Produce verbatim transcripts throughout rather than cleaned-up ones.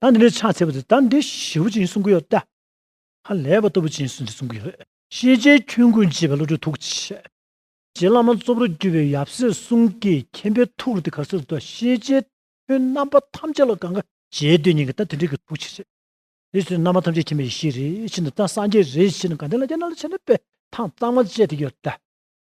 ད་འདི་འདྲའི་ཕྱག་འཚལ་བ་དེ་ད་འདི་ཞེ་པོ་ཅིག་གསུང་གི་ཡོད་ད། ཧ་ལས་པ་ལྟ་བུ་ཅིག་གསུང་གི་ཡོད། ཤེས་བྱའི་ཆོས་ཀུན་བརྗེད་པའི་བློ་གྲོས་ཐུགས་རྗེ་ཆེ། རྗེ་བླ་མ་གཙོ་བོར་གྱུར་པའི་ཡབ་སྲས་གསུམ་གྱི་མཁྱེན་པའི་ཐུགས་རུ་དེ་ག་ཚོད་དུ་ཤེས་བྱའི་ཆོས་རྣམ་པ་ཐམས་ཅད་ལ་གང་ག་བྱེད་འདོད་ཉིད་ཀྱི་ད་དེ་འདྲའི་གི་ཐུགས་ཆེ་ཆེ། དེ་ཚོའི་རྣམ་པ་ཐམས་ཅད་མཁྱེན་པའི་ཡེ་ཤེས་རེད་ཕྱིན་དུ་ད་སངས་རྒྱས་རེད་ཕྱིན་དུ་ག་འདྲ་ལ་ཅི་ན་ལ་ཕྱིན་ན་དཔེ་ཐང་གཙང་མ་བཅད་དེ་ཡོད་ད།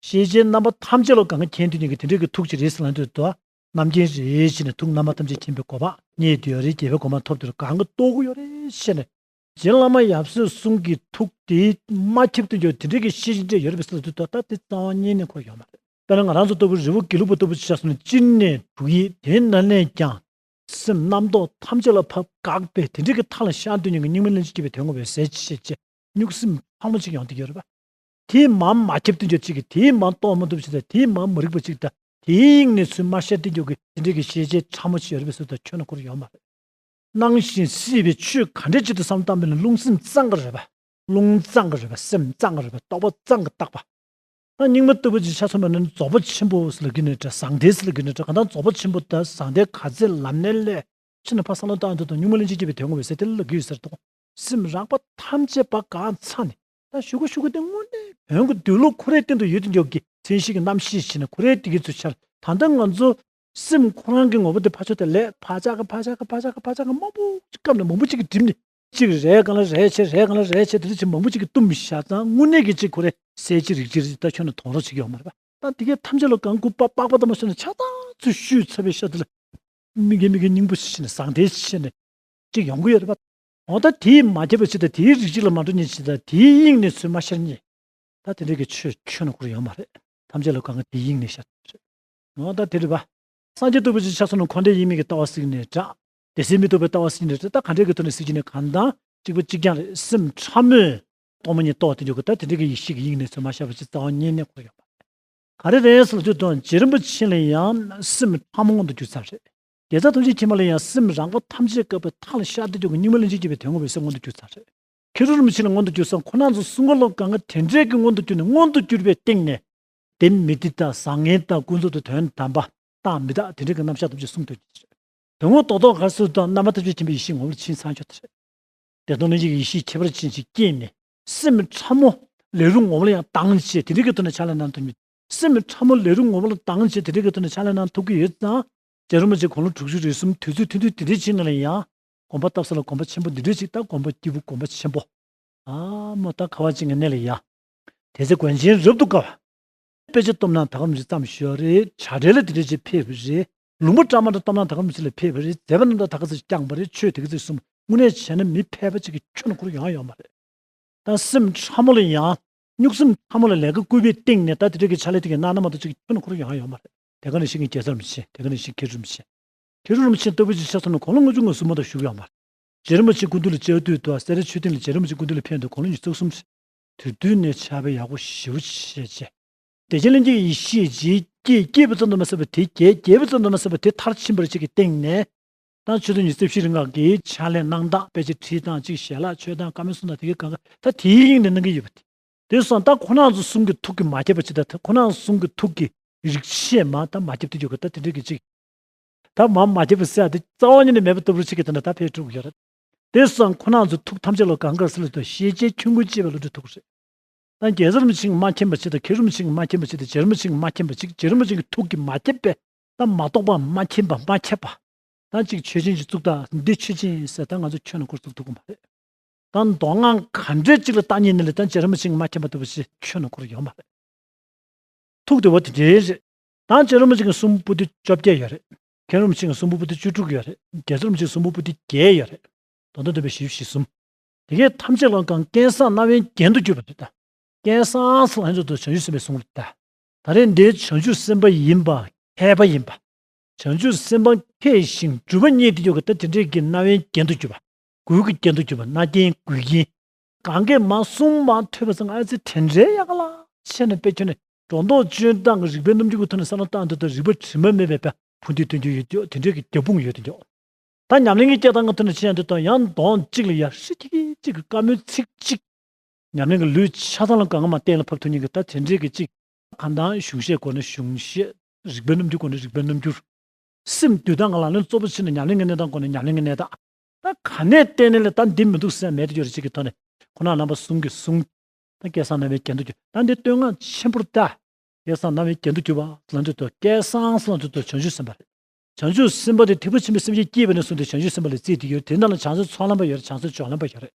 ཤེས་བྱའི་རྣམ་པ་ཐམས་ཅད་ལ་གང་ག་མཁྱེན་འདོད་ཉིད་ཀྱི་དེ་འདྲའི་གི་ཐུགས་ཆེ་རེད་ཟེར་ལ་འདོད་དོ། རྣམ་མཁྱེན་རེད་ཕྱིན་ནས་ཐུགས་རྣམ་པ་ཐམས་ཅད་མཁྱེན་པའི་གོ་འཕང་རྙེད་དུ་ཡོད་རེད། རྒྱལ་བའི་གོ་འཕང་ཐོབ་དུ་གང་ག་རྟོགས་ཀྱི་ཡོད་རེད་ཕྱིན་ནས། རྗེ་བླ་མ་ཡབ་སྲས་གསུམ་གྱི་ཐུགས་དེ་མ་ཁྱབ་ཏུ་འཇོག་དེ་འདྲའི་གི་ཤེས་བྱ་འདྲ་ཡོད་རེད་པས་ཟེར་ལ་དུས་ད་ལྟ་དེ་རྩ་བ་ཉིད་ནས་འཁོར་ཡོད་མ་རེད། དཔེར་ན་ང་རང་ཚོ་ལྟ་བུ་རི་བོ་དགེ་ལུགས་པ་ལྟ་བུ་ཅིག་ཆ་སོང་ན་སྤྱིར་གནས་དྲུག་ཡིན། དེའི་ནང་ནས་ཀྱང་སེམས་རྣམ་རྟོག་ཐམས་ཅད་ལ་ཕབ་བཀག་པའི་དེ་འདྲའི་གི་མཐའ་ལ་ཤར་འདོད་ཉིད་ཀྱི་གཉུག་མའི་གླེང་གཞི་སྐྱེས་པའི་དོན་ངོ་བོའི་ཟས་ཅི་ཤེས་ཅེས་གཉུག་སེམས་ཕྲ་མོ་ཅིག་ཡོང་བསྡད་ཀྱི་ཡོད་རེད་པ། དེའི་མར་མ་ཁྱབ་སྟེ་འཇོག་ཅིག་གིས་དེའི་མར་རྟོགས་མ་ཐུབ་ཅིག་དང་དེའི་མར་མ་རིག་པ་ཅིག་དང་དེའི་དབྱིངས་ནས་ཚུར་མ་ཤར་ཏེ་འཇོག་གི་དེ་འདྲའི་གི་ཤེས་བྱའི་ཕྲ་མོ་ཅིག་ཡོད་རེད་པས་ཟེར་ད་ཁྱོན་ནས་འཁོར་ཡོད་མ་རེད། སྣང་ཞིང་སྲིད་པའི་ཆོས་ག་འདྲ་ཅིག་ཏུ་བསམ་བློ་བཏང་པ་ཡིན་ན་རླུང་སེམས་གཙང་གི་རེད་པ། རླུང་གཙང་གི་རེད་པ། སེམས་གཙང་གི་རེད་པ། རྟོག་པ་གཙང་གི་བཏགས་པ། ད་རྙིང་མ་ལྟ་བུ་ཅིག་ཆ་མཚོན་པ་ན་རྫོགས་པ་ཆེན་པོ་ཟེར་ལབ་ཀྱི་ནའི་འདྲ། ཟང་ཐལ་ཟེར་ལབ་ཀྱི་ནའི་འདྲ། གང་ལྟར་རྫོགས་པ་ཆེན་པོ་དང་ཟང་ཐལ་ག་ཚད་ལམ་སྣེ་ལས་ཕྱིན་ན་ཕར་བསམ་བློ་བཏང་དུས་དང་གཉུག་མ་གླེང་གཞི་སྐྱེས་པའི་དོན་ངོ་བོའི་ཟས་དེ་ལ་ལབ་ཀྱི་ཡོད་ཟེར་དང་། སེམས་རང་པ་ཐམས་ཅད་པ་གང་ཚ་ནས་ད་ཞུ་གི་ཞུ་གི་དེ་དངོས་གནས་བོན་གྱི་འདུལ་ལུགས་ཁོ་རའི་སྟེང་དུ་ཡོད་དུ་འཇོག་གི་མཚན་གཞི་གི་རྣམ་ཤེས་ཤིག་ནི་ཁོ་རའི་དེ་གི་ཚུལ་འཆར། ད་ལྟ་ང་ཚོ་སེམས་ཁོ་རང་གི་ངོ་བོ་དེ་ཕར་ཕྱོགས་དེ་ལས་ཕར་ཆག་གི་ཕར་ཆག་གི་ཕར་ཆག་གི་ཕར་ཆག་གི་མང་པོ་ཅིག་བཀབ་ནས་མང་པོ་ཅིག་གི་སྒྲིམ་ནས་གཅིག་རེ་སྒང་ལ་རེ་བྱས་རེ་སྒང་ལ་རེ་བྱས་དེ་འདྲ་ཅིག་མང་པོ་ཅིག་གི་བཏུམས་བཞག་ཙང་དངོས་གནས་ཀྱི་ཅིག་ཁོ་རའི་གསལ་བྱེད་རིག་བྱེད་རེད། ད་ཁྱོན་ནས་དོང་རོ་ཅིག་ཡོད་མ་རེད་པ། ད་དེ་གའི་ཐམས་ཅད་ལ་གང་སྐུ་པགས་པགས་པ་དང་མ་ཤོར་ནས་ཆགས་སྡང་ཚུལ་ཤུལ་ཚ་བའི་ཤ་དེ་ལ་མིག་གིས་མིག་གིས་སྙིང་པོ་ཞིག་ནས་ཟང་ཐལ་ཞིག་ནས་ཅིག་ཡོང་གི་ཡོད་རེད་པ། འོ་ད་དེས་མ་ཁྱབ་པ་ཅིག་དང་དེའི་རིག་བྱེད་ལ་མ་འགྲོ་ཉེན་ཅིག་དང་དེའི་དབྱིངས་ནས་ཚུར་མ་ཤར་ཉེན། ད་དེ་འདྲའི་གི་ཆོས་ཁྱོན་ནས་འཁོར་ཡོད་མ་རེད། ཐམས་ཅད་ལ་གང་ག་དེའི་དབྱིངས་ནས་ཤར་རེད། འོ་ད་དེ་རེད་པ། སངས་རྒྱས་ལྟ་བུ་ཅིག་ཆ་སོང་ན་འཁོར་འདས་དབྱེར་མེད་ཀྱི་ལྟ་བ་ཟེར་ནའི་འདྲ། སྡེ་སྲིད་མི་རྟོག་པའི་ལྟ་བ་ཟེར་ནའི་འདྲ། ད་ག་འདྲའི་གི་ཐོག་ནས་ཟེར་གྱི་ནའི་གང་ལྟར་གཅིག་པ་གཅིག་རྐྱང་རེད། སེམས་ཕྲ་མོས་རྟོག་མ་ཉན་རྟོག་དེ་འཇོག་གི་ད་དེ་འདྲའི་གི་ཡེ་ཤེས་ཀྱི་དབྱིངས་ནས་ཚུར་མ་ཤར་བ་ཅིག་རྩ་བ་ཉིད་ནས་འཁོར་ཡོད་མ་རེད། ག་རེ་རེད་ཟེར་ལབ་དུས་དང་རྗེ་རིན་པོ་ཆེ་ལ་ཡང་སེམས་ཕྲ་མོ་མངོན་དུ་གྱུར་ཚར་རེད། དགེ་རྩ་ཐམས་ཅད་མཁྱེན་པ་ལ་ཡང་སེམས་རང་པ་ཐམས་ཅད་བཀག་པའི་མཐའ་ལ་ཤར་ཏེ་འཇོག་གི་གཉུག་མ་གླེང་གཞི་སྐྱེས་པའི་དོན་ངོ་བོའི་སེམས་མངོན་དུ་གྱུར་ཚར་རེད། མཁས་གྲུབ་རིན་པོ་ཆེ་ལ་མངོན་དུ་གྱུར་ཙང་ཁོ་རང་ཚོ་གསུང་ག་ལོ་གང་ག་དེ་འདྲའི་གི་མངོན་དུ་གྱུར་ནས་མངོན་དུ་གྱུར་པའི་སྟེང་ནས་ལྡན་མི་ལྡན་དང་བཟང་ངན་དང་ཀུན་རྫོབ་དང་དོན་དམ་པ་རྟག་མི་རྟག་དེ་འདྲའི་གི་རྣམ་གཞག་ཐམས་ཅད་གསུང་ཐུབ་ཀྱི་རེད། དོན་ངོ་རྡོག་རྡོག་ག་སུ་དང་རྣམ་པ་ཐམས་ཅད་མཁྱེན་པའི་ཡེ་ཤེས་ངོ་བོར་ཕྱིན་ཚར་ཆོག་དེ་རེད། བདེ་སྟོང་གླེང་གཞི་ཡེ་ཤེས་ཁྱད་པར་ཅན་ཞིག་སྐྱེས་ནས་སེམས་ཕྲ་མོ་ལས་རུང་ངོ་བོ་ལ་ཡང་དྭངས་བྱས་དེ་འདྲའི་གི་ཐོག་ནས་ཕྱག་ལས་གནང་ཐུབ་མི། སེམས་ཕྲ་མོ་ལས་རུང་ངོ་བོ་ལ་དྭངས་བྱས་དེ་འདྲའི་གི་ཐོག་ནས་ཕྱག་ལས་གནང་ཐུབ་ཀྱི་ཡོད་ཙང་། རྗེ་རིན་པོ་ཆེ་དགུང་ལོ་དྲུག་ཅུ་རེ་གསུམ་དུས་ཚོད་ཐུང་ཐུང་དེ་འདྲའི་ཕྱིན་ནས་ལ་ཡང་། དགོངས་པ་བཏབ་ས་ལ་དགོངས་པ་ཆེན་པོ་འདི་འདྲའི་ཅིག་ད་དགོངས་པ་སྐྱེས་བུ་དགོངས་པ་ཆེན་པོ། ཨ་མོ་ད་ཁ་བ་ཅན་གྱི་གནས་ལ་ཡ། དེ་ཚེ་མགོན་ཆེན་རབ་ཏུ་དགའ་བ། དཔེ་ཆ་སྟོབས་ན་ད་ག་རིམ་ཞིག་བརྩམས་ཤོག་རེད། བྱ་བྲལ་ལ་དེ་འདྲའི་ཅིག་ཕེབས་པ་རེད། ལུང་པ་བཀྲ་མ་འདྲ་སྟོབས་ན་ད་ག་རིམ་ཞིག་ལ་ཕེབས་པ་རེད། མཛད་པ་རྣམ་དག་ད་ག་ཚོད་བསྐྱངས་པ་རེད། ཆོས་དེ་ག་ཚོད་གསུངས་པ་དངོས་གནས་བྱས་ན་མི་ཕལ་པ་ཅིག་གི་ཁྱོན་ནས་འཁོར་ཡོང་ཡོད་མ་རེད། ད་སེམས་ཕྲ་མོ་ལ་ཡང་། གཉུག་སེམས་ཕྲ་མོ་ལ་ལས་ཀ་བསྐུལ་བའི་སྟེང་ནས་ད་དེ་འདྲ་གི་ཕྱག་ལས་དེ་གི་གནང་ན་མ་གཏོགས་ཅིག་ཁྱོན་ནས་འཁོར་ཡོང་ཡོད་མ་རེད། དེ་ག་ནང་བཞིན་གྱི་རྒྱལ་ཚབ་རིན་པོ་ཆེ། དེ་ག་ནང་བཞིན་མཁས་གྲུབ་རིན་པོ་ཆེ། མཁས་གྲུབ་རིན་པོ་ཆེ་ལྟ་བུ་ཅིག་ཆ་སོང་ན་དགུང་ལོ་ལྔ་བཅུ་ང་གསུམ་མ་གཏོགས་བཞུགས་ཡོད་མ་རེད། རྗེ་རིན་པོ་ཆེ་སྐུ་མདུན་ལ་བཅར་དུས་དུ་སེ་ར་ཆོས་སྡིངས་ལ་རྗེ་རིན་པོ་ཆེ་སྐུ་མདུན་ལ་ཕེབས་དུས་དགུང་ལོ་ཉི་ཤུ་རྩ་གསུམ་རེད། དེ་དུས་ནས་ཕྱག་དཔེ་ཡག་པོ་ཞེ་པོ་བྱས་བྱས། བདེ་ཆེན་གླིང་གི་ཡེ་ཤེས་ཀྱི་སྐྱེས་སྐྱེས་པ་ཙམ་དུ་མ་ཟད་པར་དེ་རྒྱས་རྒྱས་པ་ཙམ་དུ་མ་ཟད་པར་དེ་མཐར་ཕྱིན་པར་ཅིག་གི་སྟེང་ནས། ད་ཆོས་དོན་ཉི་ཤུ་རྩ་བཞི་རིང་ལུགས་ཀྱི་ཕྱག་ལས་གནང་སྟངས་དཔེ་ཆ་ཁྲིད་སྟངས་གཅིག་ཞལ་ལག་མཆོད་སྟངས་བཀའ་མོལ་གསུང་སྟངས་དེ་གའི་གང་ག་ད་དེའི་དབྱིངས་ནས་གནང་གི་ཡོད་པ་དེ། དེ་སོང་ད་ཁོ་རང་ཚོ་གསུང་གི་ཐུགས་ཀྱི་མ་ཁྱབ་པ་ཅིག་དང་ཁོ་རང་གསུང་གི་ཐུགས་ཀྱི་རིག་བྱེད་མ་ད་མ་ཁྱབ་དེ་ཡོད་གི་ད་དེ་འདྲ་གི་ཅིག་ད་མ་མ་ཁྱབ་པ་ཟེར་ཡ་དེ་རྩ་བ་ཉིད་ནས་མེད་པ་ལྟ་བུ་ཅིག་གི་དེ་འདྲ་ད་ཕེབས་འགྲོ་གི་ཡོད་རེད། དེ་སོང་ཁོ་རང་ཚོ་ཐུགས་ཐམས་ཅད་ལ་གང་ག་ཟེར་ལ་དུ་ཤེས་བྱའི་ཆོས་ཀུན་བརྗེད་པའི་བློ་གྲོས་ཐུགས་རེད། ད་རྒྱལ་ཚབ་རིན་པོ་ཆེས་མ་མཁྱེན་པ་ཅིག་དང་མཁས་གྲུབ་རིན་པོ་ཆེས་མ་མཁྱེན་པ་ཅིག་དང་རྗེ་རིན་པོ་ཆེས་མ་མཁྱེན་པ་ཅིག་རྗེ་རིན་པོ་ཆེ་གི་ཐུགས་ཀྱིས་མ་ཁྱབ་པས་ད་མ་རྟོགས་པ་མ་མཁྱེན་པ་མ་ཁྱབ་པ། ད་ཅིག་ཆོས་ཅན་གྱི་གཙུག་ད་འདི་ཆོས་ཅན་ཟེར་ད་ང་ཚོ་ཁྱོན་ནས་འཁོར་ཚུགས་ཐུབ་ཀྱི་མ་རེད། ད་མདོ་སྔགས་ག་འདྲས་ཅིག་ལ་བརྟག་ཉིད་ནི་ལ་ད་རྗེ་རིན་པོ་ཆེས་མ་མཁྱེན་པ་ལྟ་བུ་ཞིག་ཁྱོན་ནས་འཁོར་ཡོད་མ་རེད། ཐུགས་དེ་བ་དེ་འདྲའི་རེད། ད་རྗེ་རིན་པོ་ཆེ་གི་གསུང་པོ་ཏི་བཅོ་བརྒྱད་ཡོད་རེད། མཁན་རིན་པོ་ཆེ་གི་གསུང་པོ་ཏི་བཅུ་དྲུག་ཡོད་རེད། རྒྱལ་ཚབ་རིན་པོ་ཆེ་གི་གསུང་པོ་ཏི་བརྒྱད་ཡོད་རེད། མདོ་དོན་བསྡུས་པའི་བཞི་བཅུ་ཞེ་གསུམ། དེ་གའི་ཐམས་ཅད་ལ་གང་སྐལ་བཟང་རྣ་བའི་རྒྱན་དུ་གྱུར་པ་རེད་ད། སྐལ་བཟང་ཟེར་ལ་ཧན་ཚོ་དུ་བྱང་ཆུབ་སེམས་དཔའི་གསུང་རེད་ད། ད་རེས་འདིའི་བྱང་ཆུབ་སེམས་དཔའ་ཡིན་པ་མཁས་པ་ཡིན་པ། བྱང་ཆུབ་སེམས་དཔའ་མཁས་ཤིང་གྲུབ་པ་བརྙེས་ཏེ་ཡོད་གི་ད་དེ་འདྲའི་གི་རྣ་བའི་རྒྱན་དུ་གྱུར་པ། མགུལ་གྱི་རྒྱན་དུ་གྱུར་པ་རྣ་རྒྱན་མགུལ་རྒྱན། གང་གས་མ་གསུངས་མ་ཐོས་པ་ཚང་ཨ་ཙི་དེ་འདྲའི་ཡག་ག་ལ་ཆེ་ནས་དཔེ་ཁྱོན་ནས་སྒྲོ་འདོགས་གཅོད་སྟངས་ཀྱི་རིག་པའི་རྣམ་འགྱུར་གྱི་ཐོག་ནས་བསམ་བློ་བཏང་དུས་ད་རིག་པ་དྲི་མ་མེད་པའི་དཔེ་ཕུང་དུས་སྟོན་རྒྱུ་ཡོད་དེ་འདྲའི་གི་རྒྱབ་དཔུང་ཡོད་དེ་འདྲ། ད་ཉམས་ལེན་གྱི་སྐྱེ་སྟངས་ཀྱི་ཐོག་ནས་ཕྱིན་ཡང་དུས་ད་ཡང་གདོང་གཅིག་ལ་ཡ་ཧྲི་ཁྱི་ཁྱི་གཅིག་གི་བཀའ་མོལ་ཚིག་གཅིག་ཉམས་ལེན་གྱི་ལུས་ཆ་ཚང་ལ་གང་མ་གཏན་ལ་ཕབ་ཐུབ་མཁན་གྱི་ད་དེ་འདྲའི་གི་གཅིག་གང་ལྟར་གཞུང་བཤད་སྐོར་ནས་གཞུང་བཤད། རིག་པའི་རྣམ་འགྱུར་སྐོར་ནས་རིག་པའི་རྣམ་འགྱུར། སེམས་འདུལ་སྟངས་ལ་ལན་གཙོ་བོ་བྱས་ནས་ཉམས་ལེན་གྱི་གནས་སྟངས་སྐོར་ནས་ཉམས་ལེན་གྱི་གནས་སྟངས། ད་ག་ནས་བལྟས་ནས་ལ་ད་འདི་མི་འདུག་ཟེར་མེད་དུ་གྱུར་ཅིག་གི་ཐོག་ནས་ཁོ་ན་རྣམ་པ་གསུང་གི་གསུང་། ད་སྐལ་བཟང་རྣམ་པའི་རྒྱན་དུ་གྱུར། ད་འདི་བསྟོད་བསྔགས་ཆེན་པོར་ལྟ། སྐལ་བཟང་རྣམ་པའི་རྒྱན་དུ་གྱུར་པ་ལ་འདི་ལྟོས། སྐལ་བཟང་ལ་འདི་ལྟོས། བྱང་ཆུབ་སེམས་དཔའ་རེད། བྱང་ཆུབ་སེམས་དཔའ་དེ་ཐེག་པ་ཆེན་པོའི་སེམས་བསྐྱེད་སྐྱེས་པ་ནས་བཟུང་སྟེ་བྱང་ཆུབ་སེམས་དཔའ་ལ་བརྩིས་ཏེ་ཡོད། དེ་འདྲ་ལ་བྱང་སེམས་ཚོགས་ལམ་པ་ཡོད་རེད། བྱང་སེམས་སྦྱོར་ལམ་པ་ཡོད་རེད།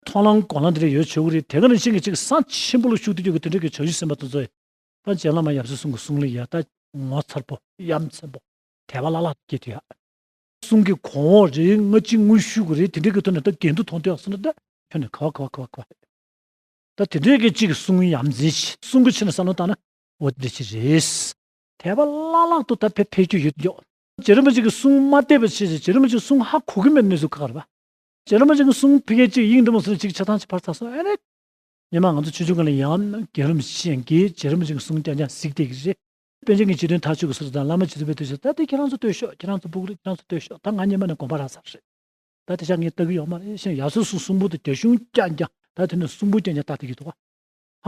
མཐོང་ལམ་སྒོམ་ལམ་དེ་འདྲ་ཡོད་ཆོག་གི་རེད། དེ་ག་ནང་བཞིན་གྱི་ཅིག་ས་ཆེན་པོ་ལ་ཞུགས་ཏེ་ཡོད་ཀྱི་དེ་འདྲ་གི་བྱང་ཆུབ་སེམས་དཔའ་དེ་ཚོ་ཡིན། ད་རྗེ་བླ་མ་ཡབ་སྲས་གསུམ་གྱི་གསུང་ལ་ཡ་ད་ངོ་མཚར་པོ་ཡ་མཚན་པོ་དད་པ་བླ་ལྷག་སྐྱེས་ཏེ་ཡ། གསུང་གི་གོང་འོག་རེད། སྔ་ཕྱི་དངོས་ཤུགས་རེད། དེ་འདྲ་གི་ཐོག་ནས་ད་རྒྱན་དུ་མཐོང་དུས་ཡག་སོང་ན་ད་ཁྱོན་ནས་ག་བ་ག་བ་ག་བ་ག་བ། ད་དེ་འདྲའི་གི་གཅིག་གི་གསུང་ཡ་མཚན་ཆེ། གསུང་གི་ཆེ་ན་བསམ་བློ་བཏང་ན་འོ་དེ་ཆེ་རེད། དད་པ་བླ་ལྷག་ཏུ་ད་ཕེ་ཕེ་རྒྱུ་ཡོད་ཡོད། རྗེ་རིན་པོ་ཆེ་གི་གསུང་མ་བལྟས་པ་ཆེ་ཞེ། རྗེ་རིན་པོ་ཆེ་གི་གསུང་ཧ་གོ་གི་མེད་གནས་ཚུལ་ཁག་རེད་པ། རྗེ་རིན་པོ་ཆེ་གི་གསུང་ཕི་གའི་གཅིག་དབྱིངས་འགྲིམ་མོ་སོང་ན་གཅིག་ཆ་ཚང་ཅིག་ཕར་ཚར་སོང་། ཨེ་རེད། ཉི་མ་ང་ཚོ་ཆུང་ཆུང་སྒང་ལ་ཡང་རྒན་རིན་པོ་ཆེ་གིས་རྗེ་རིན་པོ་ཆེ་གི་གསུང་རྐྱང་རྐྱང་གཟིགས་བསྡད་ཀྱི་རེད། པཎ་ཆེན་གྱི་རྗེ་བཙུན་མཐར་ཕྱིན་གྱི་ཟུར་དང་བླ་མ་རྗེ་བཙུན་པའི་དུས་སུ་ད་དེ་ཁྱེད་རང་ཚོ་ལྟོས་ཤོག་ཁྱེད་རང་ཚོ་སྤུ་གུ་རེད། ཁྱེད་རང་ཚོ་ལྟོས་ཤོག་ད་ང་སྔོན་མ་ནས་དགོངས་པ་རག་ཚར་རེད། ད་དེ་ཤག་ངས་ལྟ་གི་ཡོད་མ་རེད་ཤེས། ཡབ་སྲས་གསུམ་གསུང་འབུམ་དང་རྒྱ་གཞུང་རྐྱང་རྐྱང་། ད་དེ་ནས་གསུང་འབུམ་རྐྱང་རྐྱང་ལྟ་བསྡད་ཀྱི་འདུག་ག་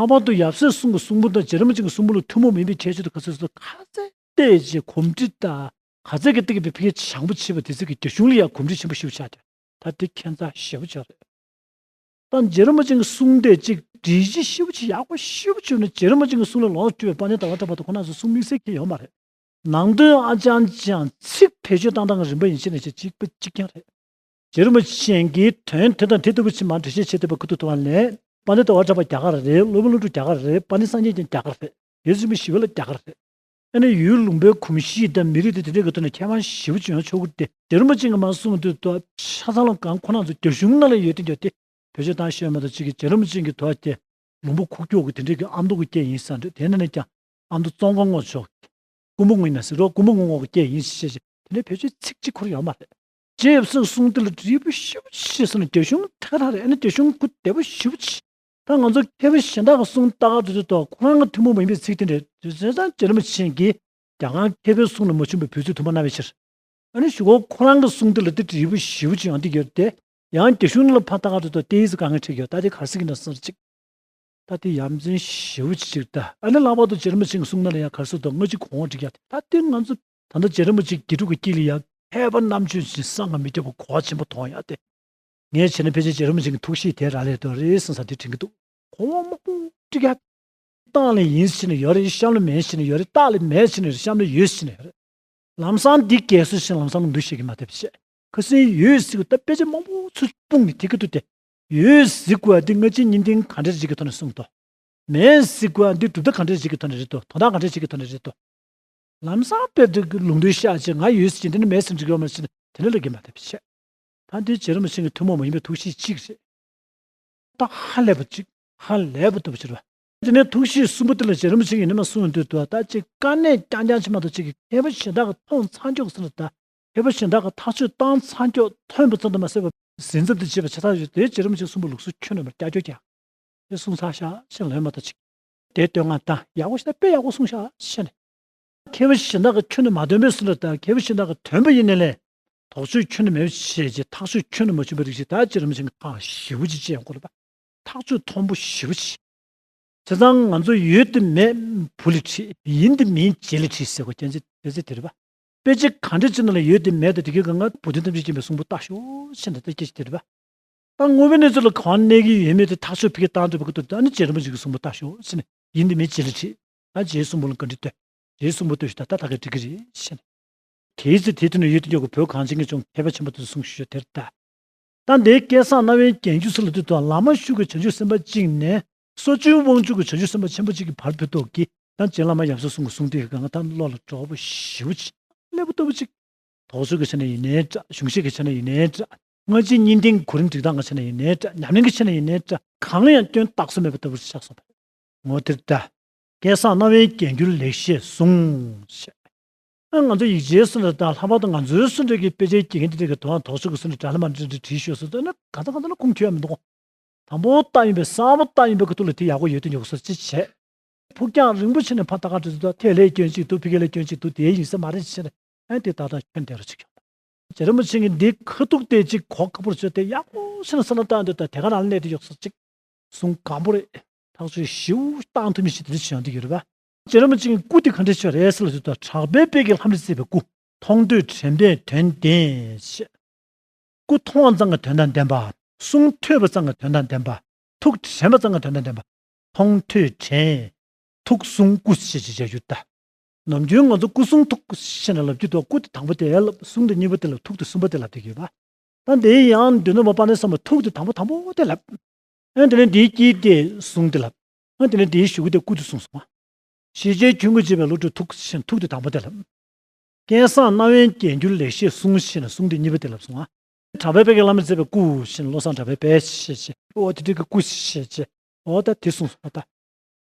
ལྷག་པར་དུ་ཡབ་སྲས་གསུམ་གྱི་གསུང་འབུམ་དང་རྗེ་རིན་པོ་ཆེ་གི་གསུང་འབུམ་ལ་ཐུན་མོང་མིན་པའི་ཁྱད་ཆོས་དང་ག་ཚོད་ཚོད་ག་ཚད་བལྟས་རྗེས་གོམས་འདྲིས་དང་། ག་ཚད་ཀྱི་སྟེང་གི་བའི་ཕ་གི་བྱང་པོ་ཆེ་བ་དེ་ཚོ་གི་རྒྱ་གཞུང་ལ་ཡང་གོམས་འདྲིས་ཆེན་པོ་ཞེ་པོ་ཆགས་ཏེ། ད་དེ་ཁྱད་མཚར་ཞེ་པོ་ཅིག་རེད། ད་རྗེ་རིན་པོ་ཆེ་གི་གསུང་དེ་གཅིག་འགྲེལ་བཤད་ཞེ་པོ་ཅིག་ཡག་པོ་ཞེ་པོ་བྱུང་ནས། རྗེ་རིན་པོ་ཆེ་གི་གསུང་ལ་ལོངས་སྤྱོད་པའི་དཔལ་ལྡན་ཟླ་བ་གྲགས་པ་དང་ཁོང་རྣམ་ཚོ་གསུང་དམིགས་བསལ་གྱི་ཡོད་མ་རེད། ནང་དོན་ཨ་ཅང་ཅང་ཚིག་བེད་སྤྱོད་བཏང་སྟངས་ཀྱི་རིམ་པ་ཡིན་ཕྱིན་ནས་ཅིག་གཅིག་པ་གཅིག་རྐྱང་རེད། རྗེ་རིན་པོ་ཆེ་གིས་དོན་དེ་དང་དེ་ལྟ་བུ་ཅིག་མར་འགྲེལ་བཤད་བྱེད་ཐུབ་པའི་ཁུ་ཐུག་ཐུབ་པ་ལས། དཔལ་ལྡན་ཟླ་བ་གྲགས་པ་རྒྱ་གར་རེད། སློབ་དཔོན་ཀླུ་སྒྲུབ་རྒྱ་གར་རེད། དཔལ་ལྡན་སངས་རྒྱས་བསྐྱངས་རྒྱ་གར་རེད། ཡབ་སྲས་ཆེན་པོ་ཞི་བ་ལྷ་རྒྱ་གར་རེད། ཨ་ནི་ཡུལ་ལུང་པའི་གོམས་གཤིས་དང་མི་རིགས་དེ་དེ་འདྲའི་གི་ཐོག་ནས་ཁྱད་པར་ཞེ་པོ་ཅིག་ཡོང་ཆོག་གི་རེད་དེ། རྗེ་རིན་པོ་ཆེ་གིས་མར་གསུངས་དུས་ད་ཆ་ཚང་ལ་གང་ཁོ་རང་ཚོ་རྒྱ་གཞུང་ནང་ལ་ཡོད་དེ་འདྲ་དེ་བེད་སྤྱོད་བཏང་ཤེས་ཡོད་མ་གཏོགས། གཅིག་གིས་རྗེ་རིན་པོ་ཆེ་གི་ཐོག་དེ་ལུང་པ་ཁུག་ཀྱོག་གི་དེ་འདྲའི་གི་ཨ་མདོ་གི་སྐད་ཡིན་ས་འདྲ། དེ་ནས་ནས་ཀྱང་ཨ་མདོ་ཙོང་ཁ་རྔོག་ཕྱོགས་ཀྱི་ཀུན་པོ་རྔོག་ཡིན་ན་ཟེར་རོ། ཀུན་པོ་རྔོག་རྔོག་གི་སྐད་ཡིན་ཞེས་བཤད་བྱས། དེ་ནས་བེད་སྤྱོད་ཚིག་གཅིག་ཁུར་ཡོད་མ་རེད། རྗེ་ཡབ་སྲས་གསུང་དེ་ལ་འབྲས་བུ་ཞེ་པོ་ཆེ་སོང་ན། རྒྱ་གཞུང་ཐད་ཀར་རེད། ཨ་ནི་རྒྱ་གཞུང་གུ་བདེ་པོ་ཞེ་པོ་ཆེ། ད་ང་ཚོ་མཁས་པ་གཞན་དག་གི་གསུང་ལྟ་ག་དུས་ཚོད་ཐོག་ཁོ་རང་གི་ཐུན་མོང་མ་ཡིན་པའི་ཚིག་དེ་འདྲ་དུས་ཚོད་ཙང་རྗེ་རིན་པོ་ཆེ་གིས་རྒྱ་གར་མཁས་པའི་གསུང་ལ་མ་བྱུང་བའི་བོད་ཚིག་དུ་མ་གནང་བའི་ཕྱིར། ཨ་ནི་གཞུག་གུ་ཁོ་རང་གི་གསུང་དེ་ལ་དེ་འབྲས་བུ་ཞེ་པོ་ཅིག་ཡོང་གི་ཡོད་དེ། ཡང་རྒྱ་གཞུང་ནང་ལ་ཕར་ལྟ་ག་དུས་ཚོད་ཏོག་ཙམ་དཀའ་ངལ་འཕྲད་ཀྱི་ཡོད། ད་དེ་ག་རེ་ཟེར་གྱི་འདུག་ཟེར་ཅིག་ད་དེ་ཡ་མཚན་ཞེ་པོ་ཅིག་ཅིག་ད། ཨ་ནི་ལྷག་པར་དུ་རྗེ་རིན་པོ་ཆེ་གི་གསུང་ནང་ལ་ཡང་ག་རེ་ཟེར་འདུག་སྔ་ཕྱི་གོང་འོག་འགྲིག་ཡ་དེ། ད་དེ་ང་ཚོ་ད་ལྟ་རྗེ་རིན་པོ་ཆེ་དགེ་ཕྲུག་གི་དཀྱིལ་ལ་ཡ་མཁས་པ་རྣམ་དཔྱོད་ཅན་བསམ་གྱིས་མི་ཁྱབ་པ་གོ་བ་ཆེན་པོ་མཐོང་ཡ་དེ། ངས་བྱས་ན་ཕལ་ཆེར་རྗེ་རིན་པོ་ཆེ་གི་ཐུགས་གཤིས་དེ་རང་ལས་དོན་རེད་བསམ་ས་དེ་དྲན་གྱི་འདུག་གོ་བ་མང་པོ་འགྲིག་ཡ། རྟགས་ལ་ཡིན་ཟེར་ནས་ཡོད་རེད། གཤམ་ལ་མེད་ཟེར་ནས་ཡོད་རེད། རྟགས་ལ་མེད་ཟེར་ནས་གཤམ་ལ་ཡོད་ཟེར་ནས་ཡོད་རེད། ལམ་སང་འདི་རྒྱལ་སྲས་ཤིང་ལམ་སང་ལ་འདུ་ཤེས་ཀྱི་མ་ཐེབས་བྱས། ཁ་སང་ཡོད་ཟེར་གི་ད་དཔེ་ཆ་མང་པོ་ཚུར་སྤུངས་ནས་དེ་གི་ཐུག་སྟེ། ཡོད་ཟེར་དགོས་པ་འདི་སྔ་ཕྱི་གཉིས་ལྡན་ག་འདྲ་ཞིག་གི་ཐོག་ནས་གསུངས་ཏོ། མེད་ཟེར་དགོས་པ་འདི་གྲུབ་མཐའ་ག་འདྲ་ཞིག་གི་ཐོག་ནས་རེད་དོ། དོན་དག་ག་འདྲ་ཞིག་གི་ཐོག་ནས་རེད་དོ། ལམ་སང་དཔེ་འདི་གི་ལུང་འདྲེན་བཤད་ཅིང་ང་ཡོད་ཟེར་གྱིན་འདི་ནི་མེད་ཟེར་འགྲིག་ཡོད་མ་ཟེར་ནས་དེ་ནི་ལ་གི་མ་ཐེབས་བྱས། ད་འདི་རྗེ་རིན་པོ་ཆེ་གི་ཐུན་མོང་མ་ཡིན་པའི་ཐུགས་གཤིས་གཅིག་རེད། ད་ཧ་ལས་པ་གཅིག་ཧ་ལས་པ་ལྟ་བུ་ཕྱིར་བ། དེ་ནས་ཐུགས་གཤིས་གསུམ་པོ་དེ་ལ་རྗེ་རིན་པོ་ཆེ་གིས་ཉི་མ་གསུངས་དུས་དུ་ད་ཅིག་དཀའ་གནད་རྐྱང་རྐྱང་ཅིག་མ་གཏོགས་ཅིག་གི་མཁས་པ་གཞན་དག་གིས་མཐོང་ཚར་མགྱོགས་ཟེར་ན། ད་མཁས་པ་གཞན་དག་གིས་ཐག་གཅོད་བཏང་ཚར་མགྱོགས་ཐོན་པ་ཙམ་དུ་མ་ཟད་པར་ཟིན་ཚབ་དེ་བྱེད་པ་བྱེད་ཐག་ཆོད་དེ། རྗེ་རིན་པོ་ཆེ་གསུངས་པ་ལུགས་སྲོལ་ཁྱོན་ནས་མར་ཀྱག་ཀྱོག་ཀྱག་དེ་གསུངས་ཚར་ཤག་ཤེས་ལོས་མ་ད་ཅིག་དེ་བསྟོད་བསྔགས་དང་ཡག་པོ་ཞིག་ད་དཔེ་ཡག་པོ་གསུངས་ཤག་ཤེས་ནས། མཁས་པ་གཞན་དག་གིས་ཁྱོན་ནས་མ་འདོན་པའི་སུ་འདྲ་དང་མཁས་པ་གཞན་དག་གིས་འདོན་པ་ཡིན་ནའི་ལས། དོགས་གཅོད་ཁྱོན་ནས་མེད་པ་བྱས་རྗེས་ཐག་གཅོད་ཁྱོན་ནས་མ་བྱུང་བའི་རིགས་ཤིག་ད་རྗེ་རིན་པོ་ཆེ་གིས་ཐག་ཞེ་པོ་ཅིག་བཅད་ཡོང་གི་རེད་པ། ཐག་གཅོད་མཐོན་པོ་ཞེ་པོ་ཅིག་བྱས་ཙང་ང་ཚོ་ཡོད་དེ་མེད་བུ་ལས་ཁྲིད། ཡིན་དེ་མིན་རྗེ་ལས་ཁྲིད་ཟེར་བ་རྒྱན་ཚིག་དེ་ཚིག་དེ་རེད་པ། དཔེ་ཆ་ག་འདྲ་ཅིག་ནང་ལ་ཡོད་དེ་མེད་དེ་དེ་གའི་གང་ང་བུ་དོན་ཐམས་ཅད་མཁྱེན་པའི་གསུང་པོ་ལྟ་ཤོག་ཟེར་ནས་ད་སྐད་ཆ་དེ་རེད་པ། ད་དངོས་པོའི་གནས་ཚུལ་ལ་གང་གནས་ཀྱི་ཡོད་མེད་དེ་ཐག་གཅོད་ཕ་གིར་བཏང་ཐུབ་པ་གི་ཐོག་ཏུ་ཨ་ནི་རྗེ་རིན་པོ་ཆེ་གི་གསུང་པོ་ལྟ་ཤོག་ཟེར་ནས། ཡིན་དེ་མིན་རྗེ་ལ་དྲིས། ད་རྗེའི་གསུང་པོ་ལ་བཀའ་འདྲི་ལྟོས། རྗེའི་གསུང་པོ་ལྟོས་ཤིག་ད་ལྟ་ད་ག་འགྲིག་གི་རེད་ཟེར་ནས། དེའི་ཚེ་དེའི་དུས་ན་ཡུལ་དེ་མགྱོགས་ཀྱི་བོད་གངས་ཅན་གྱི་ལྗོངས་མཁས་པ་ཆེན་པོ་དེ་གསུང་ཞུས་དེར་ལྟ། ད་འདིའི་སྐལ་བཟང་རྣ་བའི་རྒྱན་གྱུར་ཚུལ་ལ་དུས་དང་བླ་མ་ཤུགས་ཀྱི་བྱང་ཆུབ་སེམས་དཔའ་གཅིག་ནས་སོ་བཅུའི་དབང་ཕྱུག་གི་བྱང་ཆུབ་སེམས་དཔའ་ཆེན་པོ་གཅིག་གི་བར་བོད་ཐོག་གི་ད་རྗེ་བླ་མ་ཡབ་སྲས་གསུམ་གྱི་གསུང་དེ་གང་ད་བློ་ལ་འགྲོ་བ་ཞེ་པོ་ཅིག་སླེབས་པ་ལྟ་བུ་ཅིག་དོགས་གཅོད་ཀྱི་ཆ་ནས་ཡིན་ནའི་འདྲ། གཞུང་བཤད་ཀྱི་ཆ་ནས་ཡིན་ནའི་འདྲ། སྔ་ཕྱི་གཉིས་ལྡན་གོ་རིམ་སྒྲིག་སྟངས་ཀྱི་ཆ་ནས་ཡིན་ནའི་འདྲ། ཉམས་ལེན་གྱི་ཆ་ནས་ཡིན་ནའི་འདྲ། གང་ལ་ཡང་སྐྱོན་བཏགས་ས་མེད་པ་ལྟ་བུར་ཆགས་སོང་བ་རེད། ངོ་དེར་ལྟ། སྐལ་བཟང་རྣ་བའི་རྒྱན་གྱུར་ལེགས་བཤད་གསུངས་ཞེས། ཨ་ང་ཚོ་ཡིག་ཆའི་སུ་འདྲ་དང་ལྷག་པར་དུ་ང་ཚོའི་སུ་འདྲ་གི་དཔེ་ཆའི་དགེ་རྒན་དེ་འདྲ་གི་དོ་སྣང་དོགས་གཅོད་ཀྱི་སུ་འདྲ་འདྲ་ལ་མ་འདྲ་འདྲ་བྲིས་ཤོག་ཟེར་དུས་ན་ག་ཚ་ག་ཚ་ལ་ཁུངས་འཁྱོལ་ཡ་མི་འདུག་དང་པོ་ལྟ་ཡིན་པའི་གསར་པ་ལྟ་ཡིན་པའི་ཁ་ཐུག་ལ་དེ་ཡག་པོ་ཡོད་དུ་ཉོག་སོ་ཅི་བྱས། ཕུགས་རྒྱང་རིང་པོ་ཕྱིན་ནས་ཕར་ལྟ་ག་དུས་ཚོད་ཐད་ལ་སྐྱོན་གཅིག་འདུག་ཕ་གི་ལ་སྐྱོན་གཅིག་འདུག་དེ་ཡིན་ས་མ་རེད་ཟེར་ནས་ཨ་དེ་ད་ལྟ་ཁྱོན་བསྡད་རོགས་བྱེད་ཀྱང་། རྗེ་རིན་པོ་ཆེ་གིས་འདི་ཁ་ཐུག་དེ་གཅིག་གོ་ཁ་པོར་བཟོས་ཏེ་ཡག་པོ་ཕྱིན་ན་ས་ལ་བཏང་འདུག་ད་དེ་ག་རང་ལ་གནས་དེ་ཡོག་སོ་གཅིག་གསུང་གང་པོ་རེད། ཐག་གཅོད་ཞིབ་བཏང་ཐུབ་མི་ཞིག་དེ་འདྲ་བྱུང་འདུག་ཡོད་རེད་པ། རྗེ་རིན་པོ་ཆེ་གི་སྐུ་དེ་ག་འདྲ་ཆགས་རེད་ཟེར་ལ་ཟེར་དུས་གྲགས་པའི་དཔལ་གྱི་ལྷ་མོས་གཙོས་པའི་སྐུ། མཐོང་ཐོས་དྲན་པས་དོན་ལྡན་ཞེས། སྐུ་མཐོང་བ་ཙམ་གྱི་དོན་དང་ལྡན་པ། གསུང་ཐོས་པ་ཙམ་གྱི་དོན་དང་ལྡན་པ། ཐུགས་དྲན་པ་ཙམ་གྱི་དོན་དང་ལྡན་པ། མཐོང་ཐོས་དྲན། ཐུགས་གསུང་སྐུ་ཞེས་བྱ་རྒྱུ་ད། ནམ་རྒྱུན་ང་ཚོ་སྐུ་གསུང་ཐུགས་ཞེས་ནས་ལབ་རྒྱུ་དང་སྐུ་དེ་དང་པོ་དེ་ལབ། གསུང་དེ་གཉིས་པ་དེ་ལབ། ཐུགས་དེ་གསུམ་པ་དེ་ལབ་བསྡད་ཀྱི་ཡོད་པ། ད་འདི་ཡང་མདོ་ནུབ་པ་དཔལ་ལྡན་བསམ་པ་ཐུགས་དེ་དང་པོ་དང་པོ་དེ་ལབ། ཨ་ནི་དེ་ནས་འདིའི་དཀྱིལ་དེ་གསུང་དེ་ལབ། ཨ་ནི་དེ་ནས་འདིའི་གཞུག་གུ་དེ་སྐུ་དེ་གསུངས་སོང་ང་། ཞེས་བྱའི་ཁྱུང་དགུ་བྱེད་པའི་བློ་གྲོས་ཐུགས་ཞེས་ཐུགས་དེ་དང་པོ་དེ་ལབ། སྐལ་བཟང་རྣ་བའི་རྒྱན་གྱུར་ལེགས་བཤད་གསུང་ཞེས་ནས་གསུང་དེ་གཉིས་པ་དེ་ལབ་སོང་ང་། གྲགས་པའི་དཔལ་གྱི་བླ་མས་མཛད་པའི་སྐུ་ཞེས་ནས་བློ་བཟང་གྲགས་པའི་དཔལ་ཞེས་བྱས། ཨོ་དེ་འདྲའི་གི་སྐུ་ཞེས་བྱས། ཨོ་ད་དེ་གསུངས་སོང་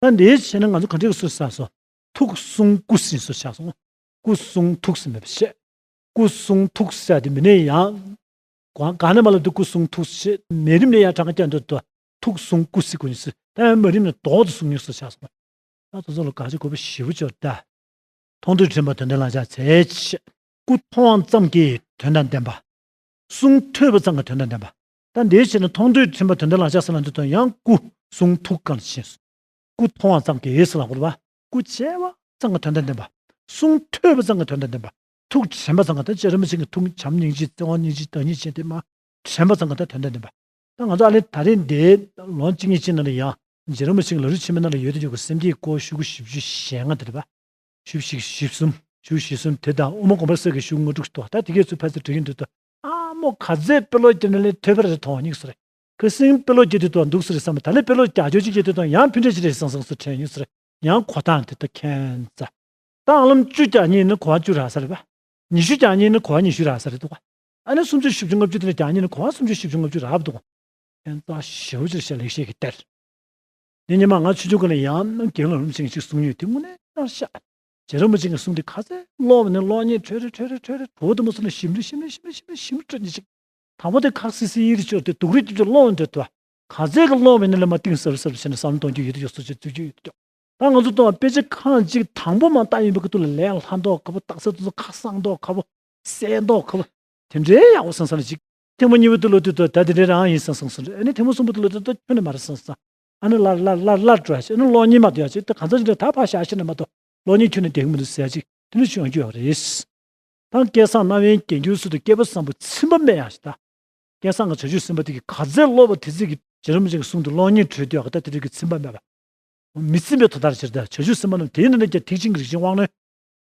ད། ད་འདིའི་ཆེད་ནས་ང་ཚོ་ག་འདྲའི་གི་སུ་ཟེར་སོང་། ཐུགས་གསུང་སྐུ་ཟིན་སོ་ཆགས་སོང་། སྐུ་གསུང་ཐུགས་ཟིན་མེད་པ་བཤད། སྐུ་གསུང་ཐུགས་ཟེར་དེ་མི་ནས་ཡང་། གང་གང་ནས་མ་ལབ་དུས་སྐུ་གསུང་ཐུགས་ཟིན་མེད་རིམ་ནས་ཡང་གྲངས་ཀ་བསྐྱར་འདོད་དུ་ཐུགས་གསུང་སྐུ་ཟིན་དགོས་ནི་ཟེར། ད་ཡང་མ་རིམ་ནས་ལྡོག་ཏུ་གསུང་ནི་སོ་ཆགས་སོང་། ད་དེ་ཚོ་ལ་ག་ཅི་དགོས་པ་ཞིབ་པོ་ཅོར་ད། མཐོང་ཐོས་དྲན་པ་དོན་ལྡན་ལག་ཆ་ཚད་ཆེ། སྐུ་མཐོང་བ་ཙམ་གྱིས་དོན་དང་ལྡན་པ། གསུང་ཐོས་པ་ཙམ་གྱི་དོན་དང་ལྡན་པ། ད་འདིའི་ཕྱིར་ན་མཐོང་ཐོས་དྲན་པ་དོན་ལྡན་ལག་ཆ་ཟེར་ལ་འདི་དང་ཡང་སྐུ་གསུང་ཐུགས་གང་ལ་ཕྱིན་སོ། སྐུ་མཐོང་བ་ཙམ་གྱིས་ཟེར་ལ་གོ་ར་བ། སྐུ་མཇལ་བ་ཙམ་གྱི་དོན་དང་ལྡན་པ། གསུང་ཐོས་པ་ཙམ་གྱི་དོན་དང་ལྡན་པ། ཐུགས་དྲན་པ་ཙམ་གྱི་ད་རྗེ་རིན་པོ་ཆེ་གི་ཐུགས་བྱམས་སྙིང་རྗེ་བརྩེ་བ་སྙིང་རྗེ་བདག་ཉིད་ཅན་དེ་མ་དྲན་པ་ཙམ་གྱི་ད་དོན་དང་ལྡན་པ། ད་ང་ཚོ་ཨ་ལེ་ད་རེས་འདི་ལོ་གཅིག་གཉིས་ཕྱིན་ན་ལ་ཡང་རྗེ་རིན་པོ་ཆེ་གི་ལམ་རིམ་ཆེན་མོའི་ནང་ལ་ཡོད་དེ་ཡོད་གི་སེམས་བསྐྱེད་སྐོར་ཤོག་གུ་བཞི་བཅུ་ཞེ་ལྔ་དེ་རེད་པ། ཤོག་གུ་བཞི་བཅུ་ཞེ་གསུམ། ཤོག་གུ་བཞི་གསུམ་དེ་དང་དབུ་མ་དགོངས་པ་གསལ་གྱི་ཤོག་གུ་ལྔ་དྲུག་ཏུ་ད་དེ་གས་ཚུར་ཕལ་ཆེར་འགྲིག་གི་འདུག་ཏོ། ཨ་མོ་ག་ཚད་དཔེ་ཀློག་བརྒྱབ་ན་ལས་ཐོས་པ་རེ་མཐོང་སྙིང་སོ་རེད། ཁ་སང་དཔེ་ཀློག་བརྒྱབ་དུས་ཏོ་འདུག་སོ་རེད་བསམ་པ་ད་ལས་དཔེ་ཀློག་རྒྱག་ཆོག་ཅིག་བརྒྱབ་དུས་ཏོ་ཡང་ཕན་འབྲས་ཅི་རེད་བསམ་བསམ་སོ་དྲན་སྙིང་སོ་རེད། ཡང་གོ་སྟངས་དེ་ལྟ་མཁན་ཙ། ད་ཨ་ལམ་བཅུ་རྒྱག་མཁན་ནི་གོ་བ་བཅུ་རག་ས་རེད་པ། ཉི་ཤུ་རྒྱག་མཁན་ནི་གོ་བ་ཉི་ཤུ་རག་ས་རེད་འདུག་ག་ཨ་ནི་སུམ་ཅུ་བཞི་བཅུ་ལྔ་བཅུ་དེ་ལ་རྒྱག་མཁན་ནི་གོ་བ་སུམ་ཅུ་བཞི་བཅུ་ལྔ་བཅུ་རག་འདུག་ག་ཕན་ཐོགས་ཞེ་པོ་ཅིག་ཤ་ལེགས་བཤད་ཀྱི་གཏེར། དེ་ཉི་མ་ང་ཆུང་ཆུང་གི་ལ་ཡང་རྒན་ལགས་རིན་པོ་ཆེ་གིས་ཅིག་གསུང་མྱོང་དེ་དངོས་གནས་ནར་ཤ། རྗེ་རིན་པོ་ཆེ་གི་གསུང་དེ་ག་ཚད་ཀློག་པ་ནས་གློག་བརྙན་འཕྲོས་རེ་འཕྲོས་རེ་འཕྲོས་རེ་གྲོགས་དེ་མོ་སོང་ནས་ཞིམ་རེ་ཞིམ་རེ་ཞིམ་རེ་ཞིམ་རེ་ཞིམ་རེ་སྤྲོད་ནས་ཅིག་དང་པོ་དེ་ཁག་སི་སི་ཡིད་དུ་ཤོར་ཏེ་སྡུག་རུས་ཀྱི་ཀློག་འདོད་དོ། ག་ཚད་ཀྱི་ཀློག་པ་ཡིན་ན་ལས་མ་གཏིང་ཟབ་ཟབ་བྱས་ནས་བསམ་བློ་གཏོང་རྒྱུ་ཡོད་དུ་ཡོད་སོ་ཅིག་རྩོད་རྒྱུ་ཡོད་དུ། ད་ང་ཚོ་དང་དཔེ་ཆ་ཁག་ཅིག་དང་པོ་མ་བལྟ་ཡིན་པའི་ཁ་ཐུག་ལ་ལས་སླ་མདོག་ཁ་པོ་རྟགས་གསལ་དུ་ཁ་གསང་མདོག་ཁ་པོ་གསལ་མདོག་ཁ་པོ་དེ་འདྲའི་ཡག་པོ་བསམ་བསམ་ལ་ཅིག་ཐེངས་མ་གཉིས་པ་དུ་ལོ་དུས་དུ་ད་དེ་འདྲའི་རང་ཡིན་བསམ་བསམ་སོང་རེད། ཨ་ནི་ཐེངས་མ་གསུམ་པ་དུ་ལོ་དུས་ད་ཁྱོན་ནས་མ་རེད་བསམ་བསམ། ཨ་ནི་སླར་སླར་སླར་སླར་འགྲོ་ཡ་ཅིག་ཨ་ནི་གློག་བརྙན་མ་གཏོང་ཡ་ཅིག་ད་གང་ཚ་ཅིག་འདྲ་ད་ཕར་བཞག་ཤེས་ན་མ་གཏོགས་གློག་བརྙན་ཁྱོན་ནས་བསྡད་གི་མི་འདུག་ཟེར་ཡ་ཅིག་དེ་འདྲ་ཞིག་ཡོང་རྒྱུ་ཡོད་རེད། ད་སྐལ་བཟང་རྣ་བའི་རྒྱན་གྱུར་སུ་དུ་སྐལ་པ་བཟང་པོ་ཚིམ་པ་སྨྲས་ཡང་ཞིག་ད། སྐལ་བཟང་གི་བྱང་ཆུབ་སེམས་དཔའ་དེ་གིས་ག་ཚད་ཀློག་པ་དེ་ཚད་ཀྱི་རྗེ་རིན་པོ་ཆེ་གི་གསུང་དུ་གློག་བརྙན་འཕྲོས་དུས་ཨ་ད་དེ་རིགས་ཀྱི་ཚིམ་པ་མེད་པ། མི་ཚིམ་པའི་དོ་ཟླར་བྱེད་དེ་བྱང་ཆུབ་སེམས་དཔའ་རྣམས་དེའི་ནང་ནས་ཀྱང་ཐེག་ཆེན་གྱི་རིགས་ཅན་དབང་རྣོན།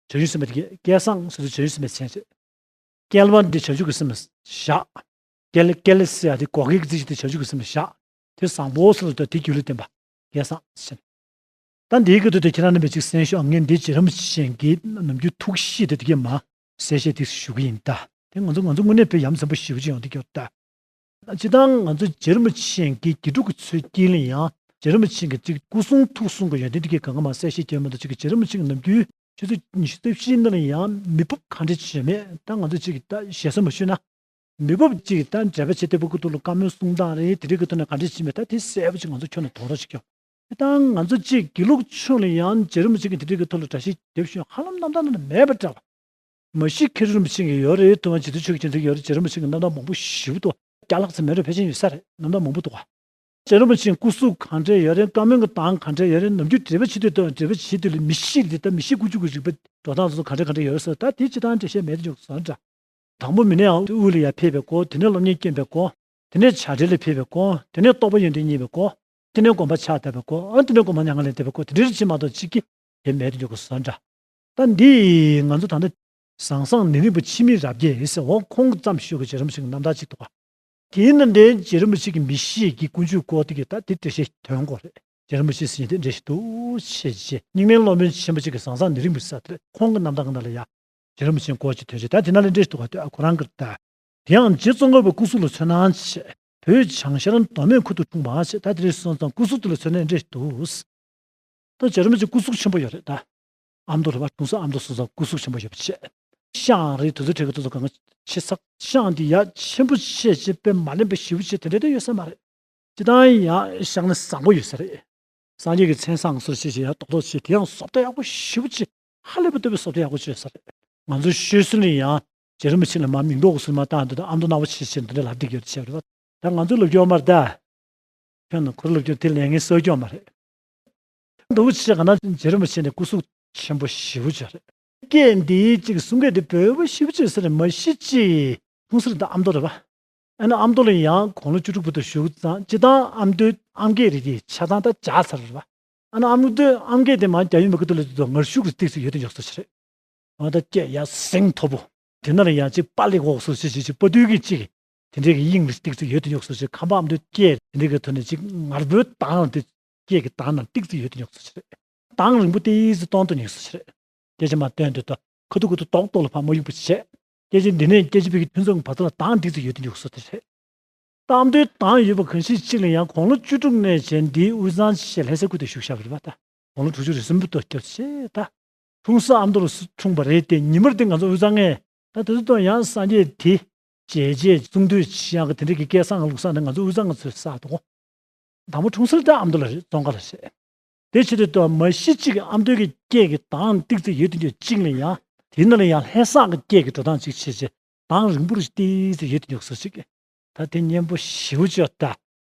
བྱང་ཆུབ་སེམས་དཔའ་དེ་གིས་སྐལ་བཟང་ཟེར་དུས་བྱང་ཆུབ་སེམས་དཔའི་མཚན་བྱེད། སྐལ་བ་འདི་བྱང་ཆུབ་ཀྱི་སེམས་ལ་བཞག་སྐལ་སྐལ་ཟེར་ཡ་དེ་གོ་སྐལ་གྱི་རྩིས་ཀྱི་དེ་བྱང་ཆུབ་ཀྱི་སེམས་ལ་བཞག་དེ་བཟང་པོ་ཟེར་ལ་དེ་རྒྱུ་ལ་བརྟེན་པ། སྐལ་བཟང་ཟེར། ད་འདིའི་སྐད་དུ་དེ་ཁྱེད་རང་རྣམ་པས་ཅིག་གསན་ཤོག་ངས་འདི་རྗེ་རིན་པོ་ཆེ་གི་ནམ་རྒྱུན་ཐུགས་གཤིས་དེ་དེ་གས་མ་གསལ་བཤད་དེ་ཞུ་གི་ཡིན་ད། དེ་ང་ཚོ་ང་ཚོ་དངོས་གནས་དཔེ་ཡ་མཚན་པོ་ཞེ་པོ་ཅིག་ཡོང་དེ་སྐྱོར་ད། སྤྱིར་བཏང་ང་ཚོ་རྗེ་རིན་པོ་ཆེ་གི་དགེ་ཕྲུག་གི་ཚུལ་དཀྱིལ་ལ་ཡང་རྗེ་རིན་པོ་ཆེ་གི་ཅིག་སྐུ་གསུང་ཐུགས་གསུང་གི་ཡོན་ཏན་དེ་གས་གང་ག་མ་གསལ་བཤད་བྱས་མ་གཏོགས་ཅིག་གི་རྗེ་རིན་པོ་ཆེ་གི་ནམ་རྒྱུན་ཆུ་ཚོད་ཉི་ཤུ་རྩ་བཞི་ནང་ལ་ཡང་མི་བབ་ག་འདྲ་བྱས་མེད་ད་ང་ཚོ་ཅིག་ད་ཞེ་ས་མ་ཞུས་ན། མི་བབ་ཅིག་ད་འགྲེལ་པ་བྱེད་བདེ་པོ་ཀུ་ཏུ་ལ་བཀའ་མོལ་གསུང་སྟངས་རེད་དེ་རིགས་ཀྱི་ཐོག་ནས་ག་འདྲས་བྱེད་མེད་ད་དེ་གསལ་པོ་ཅིག་ང་ཚོ་ཁྱོན་ནས་དོགས་ར་ཞིག་ཀྱང་། དེ་ལྟར་ང་ཚོ་གཅིག་དགེ་ལུགས་ཕྱོགས་ལ་ཡང་རྗེ་རིན་པོ་ཆེ་གི་དེ་རིགས་ཀྱི་ཐོག་ལ་འགྲེལ་བཤད་རྒྱབ་ཤོག་ཧ་ལམ་རྣམ་ཐར་ནང་ལ་མེད་པ་འདྲ་བ། མ་གཞི་མཁན་རིན་པོ་ཆེ་གི་ཡོད་རེད། ཐུབ་དབང་རྗེ་བཙུན་ཆོས་ཀྱི་རྗེ་བཙུན་ཡོད་རེད། རྗེ་རིན་པོ་ཆེ་གི་རྣམ་ཐར་མང་པོ་ཞེ་པོ་འདུག་བརྒྱ་ལྷག་ཙམ་མེད་རེད། ཕལ་ཆེར་ཡོད་ས་རེད། རྣམ་ཐར་མང་པོ་འདུག་ག་རྗེ་རིན་པོ་ཆེའི་སྐུ་གཟུགས་གང་འདྲ་ཡོད་རེད། བཀའ་མོལ་གྱི་གདངས་གང་འདྲ་ཡོད་རེད། ནམ་རྒྱུན་འགྲེལ་པ་བྱེད་དུས་དང་འགྲེལ་པ་བྱེད་དུས་ལ་མི་ཤེས་རེད། ད་མི་ཤེས་ཀུན་སྤྱོད་ཀྱི་རིག་པ་འགྲོ་སྟངས་སོ་སོ་ག་འདྲ་ག་འདྲ་ཡོད་རེད་ཟེར། ད་དེ་སྤྱིར་བཏང་འགྲེལ་བཤད་མེད་དུ་འཇོག་བཟོ་འདྲ། དང་པོ་མི་ནས་ཡང་དབུས་ལ་ཡར་ཕེབས་པའི་སྐོར། དེ་ནས་སློབ་གཉེར་སྐྱོན་པའི་སྐོར། དེ་ནས་བྱ་བྲལ་ལ་ཕེབས་པའི་སྐོར། དེ་ནས་རྟོགས་པ་ཡོན་ཏན་རྙེད་པའི་སྐོར། དེ་ནས་དགོངས་པ་ཕྱག་བཏབ་པའི་སྐོར། ཨ་དེ་ནས་དགོངས་པ་མྱ་ངན་ལས་འདས་པའི་སྐོར། དེ་འདྲའི་རིགས་ཅིག་མ་གཏོགས་གཅིག་གི་དེ་མེད་དུ་འཇོག་དགོས་བཟོ་འདྲ། ད་འདི་ང་ཚོ་ད་ལྟ་ཟང་ཟང་ནད་རིམ་པ་འཆི་མེད་རབ་རྒྱས་ཟེར་འོ་ཁོང་གི་ཙམ་ཞུ་གི་རྗེ་རིན་པོ་ཆེ་གི་རྣམ་ཐར་ཅིག་འདུག་ག་དེའི་ནང་འདྲའི་རྗེ་རིན་པོ་ཆེ་གི་མི་གཤིས་ཀྱི་ཀུན་སྤྱོད་སྐོར་དེ་གི་ད་དེ་འགྲེལ་བཤད་དོན་གོ་རེད། རྗེ་རིན་པོ་ཆེ་ཟེར་དེ་འདྲ་ཞིག་འདུག་ཅེས་བྱས། རྙིང་མའི་སློབ་དཔོན་ཆེན་པོ་ཅིག་གི་ཟང་ཟང་ནི་རིང་པོ་ས་དེར་ཁོང་གི་རྣམ་ཐར་གི་ནང་ལ་ཡ། རྗེ་རིན་པོ་ཆེའི་སྐོར་གྱི་དོན་བྱེད་ད་དེ་ན་ལས་འདྲ་ཞིག་འདུག་ག་ཁོ་རང་གིར་ད། དེ་ཡང་རྗེ་ཙོང་ཁ་པའི་སྐུ་གཟུགས་ལ་ཚོད་སྣང་བྱས། བོད་བྱང་ཤར་མདོ་སྨད་ཁུལ་དུ་འཁྲུངས་པ་ཞེས་ད་དེ་རིང་སོང་ཙང་སྐུ་གཟུགས་དེ་ལ་ཚོད་སྣང་འདྲ་ཞིག་འདུག་ད་རྗེ་རིན་པོ་ཆེ་སྐུ་གཟུགས་ཆེན་པོ་ཡོད་རེད་ད། ཨ་མདོ་རེད་པ། གྲོང་གསེབ་ཨ་མདོ་སོང་ཙང་སྐུ་གཟུགས་ཆེན་པོ་ཡོད་པ་བྱས། ཤངས་རེད། དུས་ཚོད་ཁྲིད་ཀྱི་དུས་ཚོད་གང་ག་ཆེ་ཚག་ཤངས་འདི་ཡ་ཆེན་པོ་བྱས་བྱས་དཔེ་མ་ལེན་པ་ཞེ་པོ་བྱས་དེ་འདྲ་དེ་ཡོད་ས་མ་རེད། སྤྱིར་བཏང་ཡང་ཤངས་ནི་བཟང་པོ་ཡོད་ས་རེད། སངས་རྒྱས་ཀྱི་མཚན་བཟང་ཟེར་བྱས་བྱས་ཡང་རྡོག་རྡོག་བྱས་དེ་ཡང་བཟོ་ལྟ་ཡག་པོ་ཞེ་པོ་བྱས་ཧ་ལས་པ་ལྟ་བུའི་བཟོ་ལྟ་ཡག་པོ་བྱས་ས་རེད། ང་ཚོ་ཤོད་སྲོལ་ནི་ཡང་རྗེ་རིན་པོ་ཆེ་ལ་མ་མིང་འདོགས་སྲོལ་མ་བཏང་འདུག་ད་ཨ་མདོ་སྣང་བ་ཆེ་ཆེ་འདི་འདྲ་ལབ་བསྡད་ཀྱི་ཡོད་བྱས་རེད་པ། ད་ང་ཚོ་ལབ་རྒྱུ་མ་རེད་ད། ཁྱོད་ནི་ཁོ་རང་ལབ་རྒྱུ་དེ་ལས་ངན་གསོག་རྒྱུ་མ་རེད། འདུག་ཅེས་ག་ན་རྗེ་རིན་པོ་ཆེ་ནི་སྐུ་གཟུགས་ཆེན་པོ་ཞེ་པོ་ཅིག་རེད། སྐད་འདིའི་གཅིག་གསུང་སྐད་འདི་བོད་པ་ཞེ་པོ་ཅིག་ཟེར་མ་གཞི་གཅིག་ཁུང་སེར་དང་ཨ་མདོ་རེད་པ། ཨ་ནི་ཨ་མདོ་ལ་ཡང་དགུང་ལོ་བཅུ་དྲུག་བར་དུ་བཞུགས་ཙང་སྤྱིར་བཏང་ཨ་མདོའི་ཨམ་སྐད་རིགས་དེ་ཆ་ཚང་ད་བརྗེད་ཚར་རེད་བ། ཨ་ནི་ཨ་མདོའི་ཨམ་སྐད་དེ་མར་རྒྱ་ཡོད་མི་ཁ་ཐུག་ལ་དུས་ཚོད་ངར་ཤུགས་ཀྱིས་ཏོག་ཙམ་ཡོད་དུ་འཇུག་སོ་ཞིག་རེད། འོ་ད་སྐད་ཡ་སེང་མཐོ་པོ། དེ་ན་ལ་ཡང་ཅིག་པ་ལི་འོག་སོ་ཞིག་ཅིག་ཅིག་པ་དུས་ཀྱི་ཅིག་དེ་འདྲའི་གི་དབྱིངས་ལ་ཏོག་ཙམ་ཡོད་དུ་འཇུག་སོ་ཞིག་ཁམས་པ་ཨ་མདོའི་སྐད་དེ་འདྲའི་གི་ཐོག་ནས་ཅིག་ངར་པོའི་གདངས་དེ་སྐད་ཀྱི་གདངས་ནང་ཏོག་ཙམ་ཡོད་དུ་འཇུག་སོ་ཞིག་རེད། གདངས་རིང་པོ་ཏོག་ཙམ་གཏོང་དུ་འཇུག་སོ་ཞིག་རེད། སྐད་ཆ་མར་བཏོན་དུས་ད་ཁ་ཐུག་ཁ་ཐུག་ཏོག་ཏོག་ལ་ཕར་མ་གཡུག་པ་བྱས། སྐད་ཆ་འདི་ནས་སྐད་ཆ་པའི་གི་ཐུན་ཚོགས་ཀྱི་བར་ཐག་ལ་གདངས་ཏོག་ཙམ་ཡོད་དུ་འཇུག་སོ་དེ་རེད། ད་ཨ་མདོའི་གདངས་ཡོད་པ་གང་ཞིག་ཅིག་ལ་ཡང་དགུང་ལོ་བཅུ་དྲུག་ནས་བྱས་འདིའི་དབུས་གཙང་ཆེ་ལྷ་སའི་ཁུལ་དུ་བཞུགས་བཞག་པ་རེད་པ། ད་དགུང་ལོ་དྲུག་ཅུ་རེ་གསུམ་པའི་ཐོག་སྐྱོབ་བྱས་ད། འཁྲུངས་ས་ཨ་མདོ་ལ་འཁྲུངས་པ་རེད་དེ། ཉི་མར་དེ་ང་ཚོ་དབུས་གཙང་ངས་ད་དེ་ཚོ་དང་ཡང་སངས་རྒྱས་དེ་མཇལ་བྱས་གསུང་ཐོས་བྱེད་ཡག་གི་དེ་འདྲའི་གི་སྐལ་བཟང་ལུགས་བཟང་དེ་ང་ཚོ་དབུས་གཙང་ང་ཚོའི་ས་དང་། དང་པོ་འཁྲུངས་ས་ད་ཨ་མདོ་ལ་རེད། ཙོང་ཁ་ལ་རེད། དེ་བྱེད་དུས་ད་མ་གཞི་གཅིག་ཨ་མདོའི་གི་སྐད་ཀྱི་གདངས་ཏོག་ཙམ་ཡོད་དུ་འཇུག་གཅིག་ལ་ཡང་དེ་ནང་ལ་ཡང་ལྷ་སའི་གི་སྐད་ཀྱི་འགྲོ་སྟངས་གཅིག་བྱས་བྱས་གདངས་རིང་པོ་རུ་ཏོག་ཙམ་ཡོད་དུ་འཇུག་སོ་ཞིག་ད་དེ་སྙན་པོ་ཞེ་པོ་ཅིག་ད།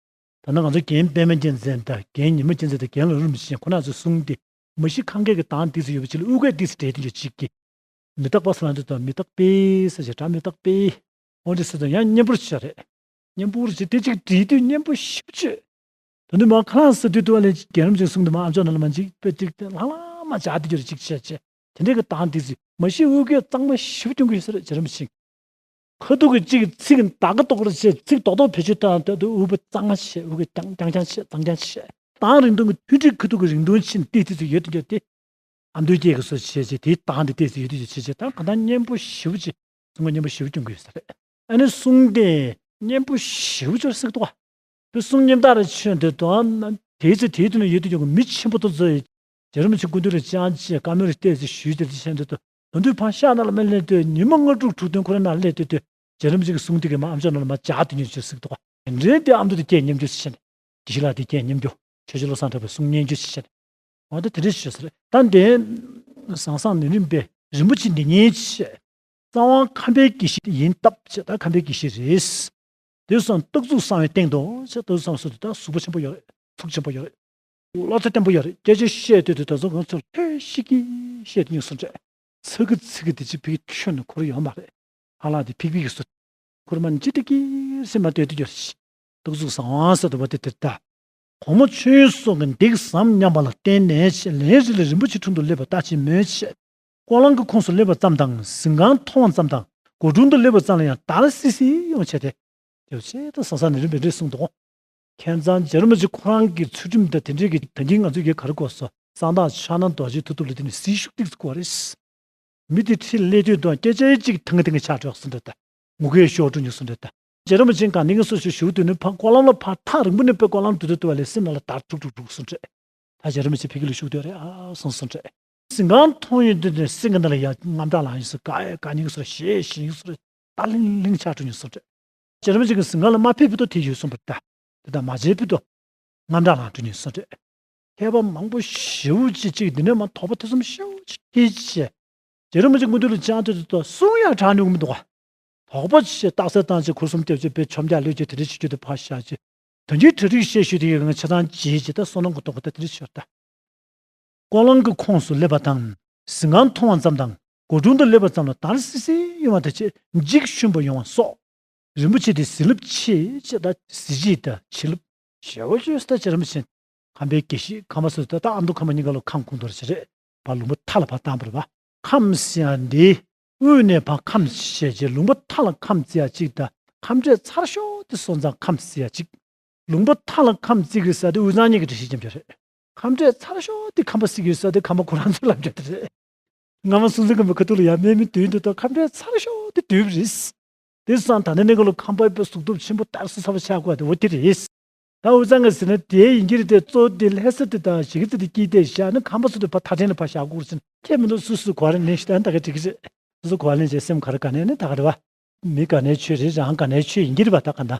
ད་ནི་ང་ཚོ་རྒན་པད་མ་རྒྱལ་མཚན་དང་རྒན་ཉི་མ་རྒྱལ་མཚན་དང་རྒན་ལོ་རིམ་བཞིན་ཁོ་རང་ཚོའི་གསུང་དེ་མ་གཞི་ཁམས་སྐད་ཀྱི་གདངས་ཏོག་ཙམ་ཡོད་པ་ཅིག་ལ་དབུས་སྐད་ཏོག་ཙམ་འདྲེས་དུ་ཡོད་ཅིག་གི་མི་རྟག་པ་ཟེར་ལབ་དུས་ད་མི་རྟག་པའི་ཟེར་བྱས་སྒྲ་མི་རྟག་པའི། འོ་འདི་ཟེར་དུས་ཡང་སྙན་པོ་ཞིག་རེད། སྙན་པོ་རེད་ཅེས་དེ་གཅིག་འདྲེས་དུས་སྙན་པོ་ཞེ་པོ་ཅིག་ད་ནི་མ་ཁ་ལག་ཟ་དུས་དུ་བ་ལས་རྒན་རབས་ཅིག་གསུང་དུས་མ་ཨམ་ཅོག་ནང་ལ་མ་ཅིག་དཔེ་ཏིག་ཏེ་ལྷང་ལྷང་མ་བྱ་དེ་རྒྱུར་ཅིག་བྱས་བྱས་དེ་འདྲའི་གི་གདངས་ཏོག་ཙམ་མ་གཞི་དབུས་སྐད་གཙང་མ་ཞེ་པོ་སྐྱོན་གི་ཡོད་ས་རེད། རྒན་རབས་ཅིག་ཁ་ཐུག་གི་གཅིག་ཚིག་འདར་ག་ཏོག་རེ་བྱས་ཚིག་རྡོག་རྡོག་བེད་སྤྱོད་བཏང་དུས་དབུས་པ་གཙང་མ་བྱས། དབུས་པ་རྐྱང་རྐྱང་བྱས། གཙང་རྐྱང་བྱས། གདངས་རིང་ཐུང་གི་མཐུན་སྒྲིལ་ཁ་ཐུག་གི་རིང་ཐུང་ཕྱིན་ཏོག་ཙམ་ཡོད་དུ་འཇུག་སྟེ། ཨ་མདོའི་སྐད་ཀྱི་སོ་བྱས་བྱས་དེའི་གདངས་དེ་ཏོག་ཙམ་ཡོད་དུ་འཇུག་བྱས་བྱས་ད་ག་ད་སྙན་པོ་ཞེ་པོ་ཅིག་གསུང་ངོ་སྙན་པོ་ཞེ་པོ་སྐྱོན་གི་ཡོད་ས་རེད། ཨ་ནི་གསུང་དེ་སྙན་པོ་ཞེ་པོ་ཅིག་ཟེར་གི་འདུག་ག་དེ་གསུང་སྙན་དར་ཆོད་འདི་དང་དེའི་ཚེ་དེའི་དུས་ན་ཡོད་དུ་ཡོད་གི་མི་ཆེན་པོ་དེ་ཚོས་རྒྱལ་བ་རིན་པོ་ཆེ་སྐུ་མདུན་ལ་བཅར་བྱས་བཀའ་མོལ་རེ་བལྟས་ཚེ་ཞུས་ཏེ་དེ་བྱས་འདི་དུ་དོན་དུ་ཕར་ཤག་ནང་ལ་མ་སླེབས་དུས་ཉི་མ་ལྔ་དྲུག་དྲུག་བདུན་ཁོ་རང་ནང་སླེབས་དུས་དུས་རྒྱལ་བ་རིན་པོ་ཆེ་གི་གསུང་དེ་གི་མ་ཨམ་ཅོག་ནང་ལ་མ་བཅར་དུས་ཉིན་ཞིག་ཟེར་གི་འདུག་ག་དེ་འདྲའི་དེ་ཨ་མདོ་དེ་སྐད་སྙན་རྒྱུ་ཟེར་བྱས་ནས་དགེ་བཤེས་ལགས་དེ་སྐད་སྙན་རྒྱུ་ཆོས་རྗེ་བློ་བཟང་གྲགས་པའི་གསུང་སྙན་རྒྱུ་ཟེར་བྱས་ནས། འོ་ད་དེ་འདྲ་ཞིག་ཟེར། ད་འདི་ཟང་ཟང་ནེ་རིང་པས་རིན་པོ་ཆེ་འདི་ཉིད་ཆེ། གཙང་དབང་ཁམས་པའི་དགེ་བཤེས་ཡིན་སྟབས་ཆེ། ད་ཁམས་པའི་དགེ་བཤེས་རེད། དེ་སོང་སྟག་གཟུགས་བཟང་བའི་སྟེང་དུ་ཆེ། སྟག་གཟུགས་བཟང་སོ་དེ་ད་གཟུགས་པོ་ཆེན་པོ་ཡོད་རེད། ཚུགས་ཆེན་པོ་ཡོད་རེད། བློ་རྩེ་བརྟན་པོ་ཡོད་རེད། སྐད་ཆ་བཤད་དུས་དེ་ད་གཟུགས་ང་ཚོར་ལྷོད་ཤིག་གིས་བཤད་དུ་ཉུང་སོང་རེད། ཚ་གི་ཚི་གི་དེ་ཅི་ཕིག་ཁྱོན་ནས་འཁོར་ཡོད་མ་རེད། ཧ་ལག་དེ་ཕིག་ཕིག་གི་སོ། ཁུར་མ་ཅི་ཏི་ཀི་སེ་མ་ཏོ་ཏི་ཡོད་ཤི། སྟག་གཟུགས་བཟང་བ་ཟེར་དུ་བ་ཏི་ཏི་ཏ། གོང་མ་ཆོས་དབྱིངས་སོགས་ཀྱི་འདེགས་སམ་སྙམ་པ་ལ་བརྟེན་ནས་ལན་རེ་ལ་རིན་པོ་ཆེ་དྲུང་དུ་སླེབས་པ་ལྟ་ཅི་སྨོས་ཤེ། སྐོར་ལམ་གྱི་ཁོངས་སུ་སླེབས་པ་ཙམ་དང་གཟིམ་ཁང་མཐོང་བ་ཙམ་དང་སྒོ་དྲུང་དུ་སླེབས་པ་ཙམ་ལ་ཡང་འདར་སིག་སིག་ཡོང་བྱས་ཏེ། དེ་བྱས་ཏེ་ཟང་ཟང་ནེ་རིང་པས་འདྲེ་གསུངས་འདུག་ཁྱེད་ཚང་རྗེ་རིན་པོ་ཆེ་ཁོ་རང་གི་ཚུལ་ཁྲིམས་དང་དེ་འདྲའི་གི་ད་གིན་ང་ཚོས་གི་ག་རེ་གོ་སོ་གསང་བདག་ཕྱག་ན་རྡོ་རྗེ་མཐུ་སྟོབས་ལ་དེ་ནི་སྲི་ཞུ་ཏིག་ཙམ་གོ་རེད། མི་དེ་ཁྲིད་སླེབས་དུས་དང་སྐད་ཆ་གཅིག་ཐང་གི་ཐང་གི་ཆགས་འགྲོ་སོང་འདྲ་ད། ངུ་སྐད་ཤོར་འགྲོ་ཉུང་སོང་འདྲ་ད། རྗེ་རིན་པོ་ཆེ་གང་ནས་ཀྱང་སོ་ཞིག་ཞུ་དུས་ནི་ཕ་སྐོར་ལམ་ལ་ཕར་ཐག་རིང་པོ་ནས་དཔེ་སྐོར་ལམ་དུ་དུ་དུ་བ་ལས་སེམས་ནང་ལ་འདར་དྲུག་དྲུག་དྲུག་སོང་འདྲ། ད་རྗེ་རིན་པོ་ཆེ་ཕ་གི་ལ་ཞུགས་དུས་རེད་ཨ་སོང་སོང་འདྲ། གཟིམ་ཁང་མཐོང་ཡོང་དུས་ནས་སེམས་ཀྱི་ནང་ལ་ཡ་དངངས་སྐྲག་ལངས་ཡོང་སོང་། ག་ཡ་ག་ཉིན་སོ་ཞེས་ཞེས་ཡོང་སོང་རེད། ད་ལིང་ལིང་ཆགས་འགྲོ་ཉུང་སོང་འདྲ། རྗེ་རིན་པོ་ཆེ་གི་གཟིམ་ཁང་ལ་མ་ཕེབས་ཕུ་ཏོ་དེ་ཡོད་སོང་བ་ད། དེ་དང་མ་བྱས་ཕུ་ཏོ། དངངས་སྐྲག་ལངས་འགྲོ་ཉུང་སོང་འདྲ། མཁས་པ་མང་པོ་ཞེ་པོ་ཅིག་ཅིག་འདི་ནས་མ་དོགས་པ་ཐེ་ཚོམ་ཞེ་པོ་ཅིག་སྐྱེས་ཅི། རྗེ་རིན་པོ་ཆེ་སྐུ་མདུན་ལ་བཅར་དུས་དུ་གསུང་ཡང་དྲག་ནུས་མི་འདུག་ག་དོགས་པ་ཆེ་རྟགས་གསལ་བཏང་ཆེད་འཁོར་གསུམ་སྐྱབས་ཆེད་དཔེ་ཆོམ་རྒྱག་ལོས་ཀྱི་དེ་འདྲ་བྱེད་རྒྱུ་དེ་ཕར་བཞག་ཅིག་དོན་གྱི་གྲ་སྒྲིག་བཤད་ཞུས་དེ་ཡི་ང་ཆ་ཚང་བྱེད་ཅིག་ད་བསོད་ནམས་ཀྱི་ཐོག་གི་ད་དེ་འདྲ་ཤོར་ད། སྐོར་ལམ་གྱི་ཁོངས་སུ་སླེབས་པ་དང་གཟིམ་ཁང་མཐོང་བ་ཙམ་དང་སྒོ་དྲུང་དུ་སླེབས་པ་ཙམ་ལ་འདར་སིག་སིག་ཡོང་བ་དང་བཅས་འཇིགས་ཞུམ་པ་ཡོང་བ་སོགས། རིན་པོ་ཆེ་དེ་གཟི་རླབས་ཆེ་ཆེ་ད་གཟི་བརྗིད་དང་བྱིན་རླབས་ཞེ་པོ་ཅིག་ད་རྗེ་རིན་པོ་ཆེ་ཁམས་པའི་དགེ་བཤེས་ཁམས་པ་སོ་ད་ད་ཨ་མདོ་ཁམས་པ་གཉིས་ཀ་ལོ་ཁམས་ཁོང་དོར་བྱེད་རེད་པ། ལུང་པ་མཐའ་ལ་ཕར་བཏང་བ་རེད་པ། ཁམས་ཟེར་ཡ་འདི་དབུས་ནས་ཕར་ཁམས་བྱས་རྗེས་ལུང་པ་མཐའ་ལ་ཁམས་བརྩི་ཡ་གཅིག་ད་ཁམས་འབྲས་ཚར་ཤོག་དེ་སོང་ཙང་ཁམས་བརྩི་ཡ་གཅིག་ལུང་པ་མཐའ་ལ་ཁམས་བརྩི་གི་ས་དེ་དབུས་གཙང་གཉིས་ཀྱི་འགྲེལ་བཤད་རྒྱབ་རྒྱུ་རེད། ཁམས་འབྲས་ཚར་ཤོག་དེ་ཁམས་པ་བརྩི་གི་ས་དེ་ཁམས་པ་ཁོ་རང་ཚོའི་ལབ་རྒྱུ་དེ་རེད། སྔ་མ་སྲོང་བཙན་སྒམ་པོའི་ཁ་ཐུག་ལ་ཡ་དམག་མི་བདུན་དུ་ད་ཁམས་འབྲས་ཚར་ཤོག་དེ་བདུན་རེད། དེ་སང་ད་ནི་ནི་ག་ལོ་ཁམས་པའི་དཔེ་གཟུགས་སྟོབས་ཆེན་པོ་དར་སོ་ས་བ་ཆགས་དགོས་དེ་འོ་དེ་རེད། ད་དབུས་གཙང་གི་ཟེར་ན་དེའི་ཡིན་གྱི་རེད་དེ་གཙོ་བོ་དེ་ལྷ་ས་དེ་དང་གཞིས་ཀ་རྩེ་དེ་དཀྱིལ་དེ་བཞག་ན་ཁམས་པ་ཚོ་དེ་ཕར་ཐག་ཕྲན་ལ་ཕར་བཞག་དགོས་ཟེར་ན་ཁྱེད་མི་འདུག་སུ་སུ་གོ་བ་ལེན་ཞིག་ད་ད་ག་འགྲིག་གི་རེད། སུ་སུ་གོ་བ་ལེན་བྱས་སེམས་ག་རེ་ག་ནས་ནི་ད་ག་རེད་བ། མི་ག་ནས་ཆོས་རེད་རང་ག་ནས་ཆོས་ཡིན་གྱི་རེད་བ་ད་ག་ད།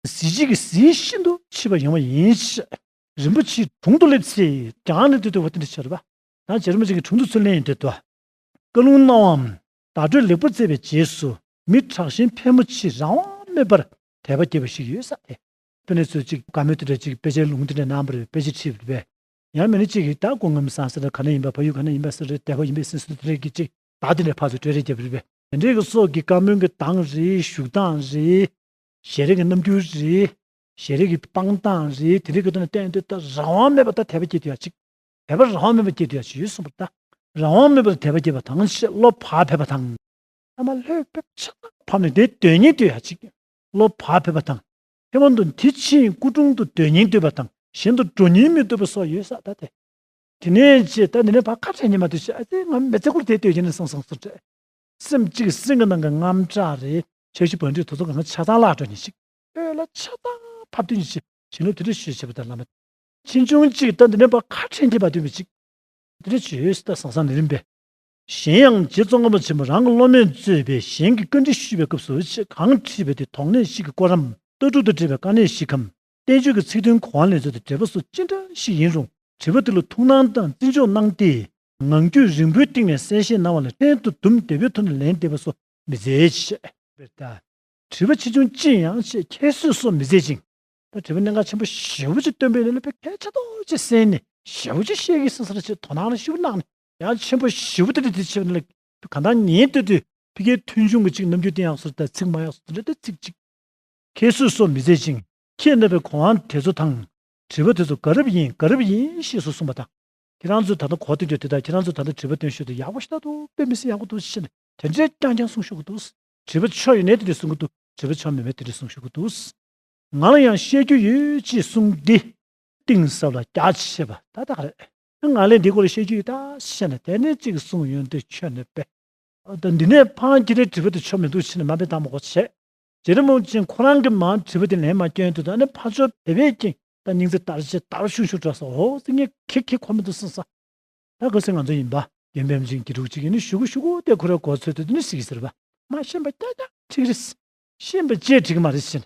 གཟི་བརྗིད་ཀྱི་གཟི་ཤིན་ཏུ་ཆེ་བ་ཡོང་བ་ཡིན་ཞེས། རིན་པོ་ཆེའི་དྲུང་དུ་སླེབས་ཚེ་ཀྱང་ནི་དེ་ལྟ་བུ་དེ་འདྲ་ཤར་བ། ད་རྗེ་རིན་པོ་ཆེ་གི་དྲུང་དུ་ཚུར་ལེན་ཡིན་དེ་ལྟ་བུ། བཀའ་ལུང་གནང་བའམ་བརྡ་སྤྲོད་ལེགས་པོ་བསྩལ་བའི་རྗེས་སུ་མི་དྲག་ཞན་ཕལ་མོ་ཆེས་རང་དབང་མེད་པར་དད་པ་སྐྱེས་པ་ཞིག་ཡོད་ས་དེ། དཔེར་ན་ཚོས་གཅིག་བཀའ་མོལ་དེ་འདྲ་གཅིག་དཔེ་ཆའི་ལུང་དེ་འདྲ་གནང་བ་རེད། དཔེ་ཆ་ཁྲིད་པ་རེད་པས། ཡང་མིན་ན་གཅིག་གིས་ད་སྐུ་ངོ་མི་སང་ཟེར་ན་ག་ནས་ཡིན་པ་ཕ་ཡུལ་ག་ནས་ཡིན་པ་ཟེར་རེད། དད་པ་ཡིན་པའི་སེམས་སུ་དེ་འདྲ་གི་གཅིག་བརྡ་དེ་འདྲ་ཕར་ཚུར་སྤྲོད་རེས་བརྒྱབ་རེད་པས། དེ་འདྲའི་གི་སོགས་ཀྱི་བཀའ་མོལ་གྱི་གདངས་རེད། བཞུགས་སྟངས་རེད། ཞལ་རས་ཀྱི་རྣམ་འགྱུར་རེད། ཞལ་རས་ཀྱི་སྤང་ཐངས་རེད། དེ་རིགས་ཀྱི་ཐོག་ནས་བསྟན་དུས་ད་རང་དབང་མེད་པར་ད་དད་པ་སྐྱེ་ཐུབ་ཡ་ཅིག་དད་པ་རང་དབང་མེད་པར་སྐྱེ་ཐུབ་ཡ་ཅིག་ཡོད་གསུངས་པ་རེད་ད། རང་དབང་མེད་པར་དད་པ་སྐྱེ་བ་དང་ཞེས་བློ་བག་ཕེབས་པ་དང་། ཐ་མ་ལྷོད་ཕེབས་ཆ་ཚང་ཕབ་ནས་དེ་འདོད་སྙིང་འདོད་ཡ་ཅིག་བློ་བག་ཕེབས་པ་དང་། ཐེ་ཝན་དུ་དེ་ཕྱིན་སྐུ་དྲུང་དུ་འདོད་སྙིང་འདོད་པ་དང་གཞན་དུ་འགྲོ་སྙིང་མི་འདོད་པ་སོགས་ཡོད་ས་ད་དེ། དེ་ནས་ཅི་ད་འདི་ནས་ཕར་ཁ་བྲལ་ཉན་མ་ཐུབ་ཤག་ཨ་ཙི་ང་མི་ཚེ་ཁུར་དེ་ལྟོས་ཀྱི་ནས་སང་སང་སུ་བྲལ། སེམས་གཅིག་སེམས་ཀྱི་ནང་གི་དངངས་སྐྲག་རེད། འཆར་གཞི་བར་འགྲོས་དེ་ཚོ་གང་ག་ཆ་ཚང་བརླག་འགྲོ་ཉིན་ཅིག་ཨོལ་ལ་ཆ་ཚང་ཕབ་སྟེ་ཉིན་ཅིག་བྱིན་རླབས་དེ་འདྲ་ཞུས་བྱས་པ་དང་བླ་མ། ཕྱིན་ཆུང་གཅིག་ད་འདི་ནས་ཕར་ཁ་བྲལ་ཉན་མ་ཐུབ་པ་ཅིག་དེ་འདྲ་བྱོས་ད་སང་སང་ནི་རིམ་པས། གཞན་ཡང་རྗེ་ཙོང་ཁ་པ་ཆེན་པོ་རང་གི་སློབ་མས་གཙོས་པའི་གཞན་གྱི་བཀའ་འདྲི་ཞུས་པའི་སྐབས་སུ་ཆེས་གང་དྲིས་པའི་དེ་དོགས་གནད་བཞི་གི་སྐོར་རམ་ལྟ་གྲུབ་དང་འབྲེལ་བའི་དཀའ་གནད་བཞི་གམ། བསྟན་བཅོས་ཀྱི་ཚིག་དོན་གོ་བ་ལེན་ཚུལ་དང་འབྲེལ་པ་སོགས་ཅི་འདྲ་ཞིག་ཡིན་རུང་དྲི་བ་དེ་ལ་ཐུགས་སྣང་དང་བརྩི་འཇོག་གནང་སྟེ། ངང་རྒྱུད་རིང་པོའི་སྟེང་ནས་གསལ་བཤད་གནང་བ་ལ་ཕྲན་དུ་དུམ་བདེ་པོའི་ཐོག་ནས་ལན་འདེབས་པ་སོགས་མི་མཛད་ཅེས་པས་ད། དྲི་བ་ཆེ་ཆུང་ཅི་ཡང་ཆེ་ཁྱད་གསོད་སོགས་མི་མཛད་ཅིང་། ད་དྲི་བ་གནད་འགག་ཆེན་པོ་ཞེ་པོ་ཅིག་བཏོན་པའི་ནང་ལ་དཔེ་གལ་ཆེ་ཏོག་ཅིག་གསན་ནས་ཞེ་པོ་ཅིག་བཤད་ཀྱི་སེམས་སར་ཆེ་དོ་སྣང་ཞེ་པོ་གནང་ནས་ཡང་ཆེན་པོ་ཞེ་པོ་དེ་འདྲ་དེ་ཆེ་བ་ནི་ལ་གང་ལྟར་ཉན་ལྟོས་དུས་ཕ་གིའི་མཐུན་འབྱུང་གི་ཅིག་རྣམ་འགྱུར་བསྟན་ཡག་སོར་ད་ཚིག་མ་ཡག་སོར་དེ་འདྲ་ད་ཚིག་ཅིག་ཁྱད་གསོད་སོགས་མི་མཛད་ཅིང་ཁྱེད་རྣམ་པའི་གོ་འཕང་དེ་ཚོ་དང་། དྲི་བ་དེ་ཚོ་ག་རབ་ཡིན་ག་རབ་ཡིན་ཞེས་སུ་གསུངས་པ་དང་། ཁྱེད་རང་ཚོས་ད་ལྟ་གོ་བསྡད་རྒྱུ་དེ་དག་ཁྱེད་རང་ཚོས་ད་ལྟ་དྲི་བ་བཏོན་ཤོག་དུ་ཡག་པོ་ཞེ་དྲག་འདུག་དཔེ་མི་སྲིད་ཡག་པོ་འདུག་ཟེར་ནས་དེ་འདྲའི་རྐྱང་རྐྱང་གསུང་ཤོག་གི་འདུག་དྲི་བ་ཆོ་ཡོད་ནའི་དེ་འདྲ་གསུང་གི་འདུག་དྲི་བ་ཆོ་མེད་མེད་དེ་འདྲ་གསུང་ཤོག་གི་འདུག་ང་ལ་ཡང་བཤད་རྒྱུ་ཡོད་ཅེས་གསུངས་ཏེ། གཏིང་ཟབ་ལ་རྒྱ་ཆེ་བ་ད་ལྟ་ག་རེད། ང་ལས་འདི་སྐོར་ལ་བཤད་རྒྱུ་ཡོད་ད་ཟེར་ནས་དེ་ནས་གཅིག་གསུངས་ཡོང་དུས་ཁྱོད་ནས་པས། ད་འདི་ནས་ཕར་ཁྱེད་རའི་དྲི་བ་དེ་ཆོ་མི་འདུག་ཕྱིན་ནས་མ་དཔེ་བཏང་མ་གོ་བྱས། རྗེ་རིན་པོ་ཆེ་ཁོ་རང་གིས་མར་དྲི་བ་དེ་ལན་མ་བསྐྱོན་དུས་ད་ནི་ཕར་ཕྱོགས་བོད་པས་ཀྱིས་ད་སྙིང་རྩེ་དར་ཆེ་དར་ཤུགས་ཤུགས་འགྲོ་སོང་ཧོ་ཟེར་ངས་ཁེ་ཁེ་གོ་མི་འདུག་གསུངས་སོང་། ད་ག་ཟེ་ང་ཚོ་ཡིན་པ་རྒན་པའམ་ཅིག་གི་འདྲ་ཅིག་ཡིན་ན་ཞུ་གུ་ཞུ་གུ་དེ་ཁོ་རའི་གོ་ཚོད་དེ་དེ་ནི་ཟིག་ཟེར་བ་མ་ཤེས་པ་རྐྱང་རྐྱང་ཁྲིག་རེད། ཤེས་པ་ཅེས་ཁྲིག་མ་རེད་ཟེར།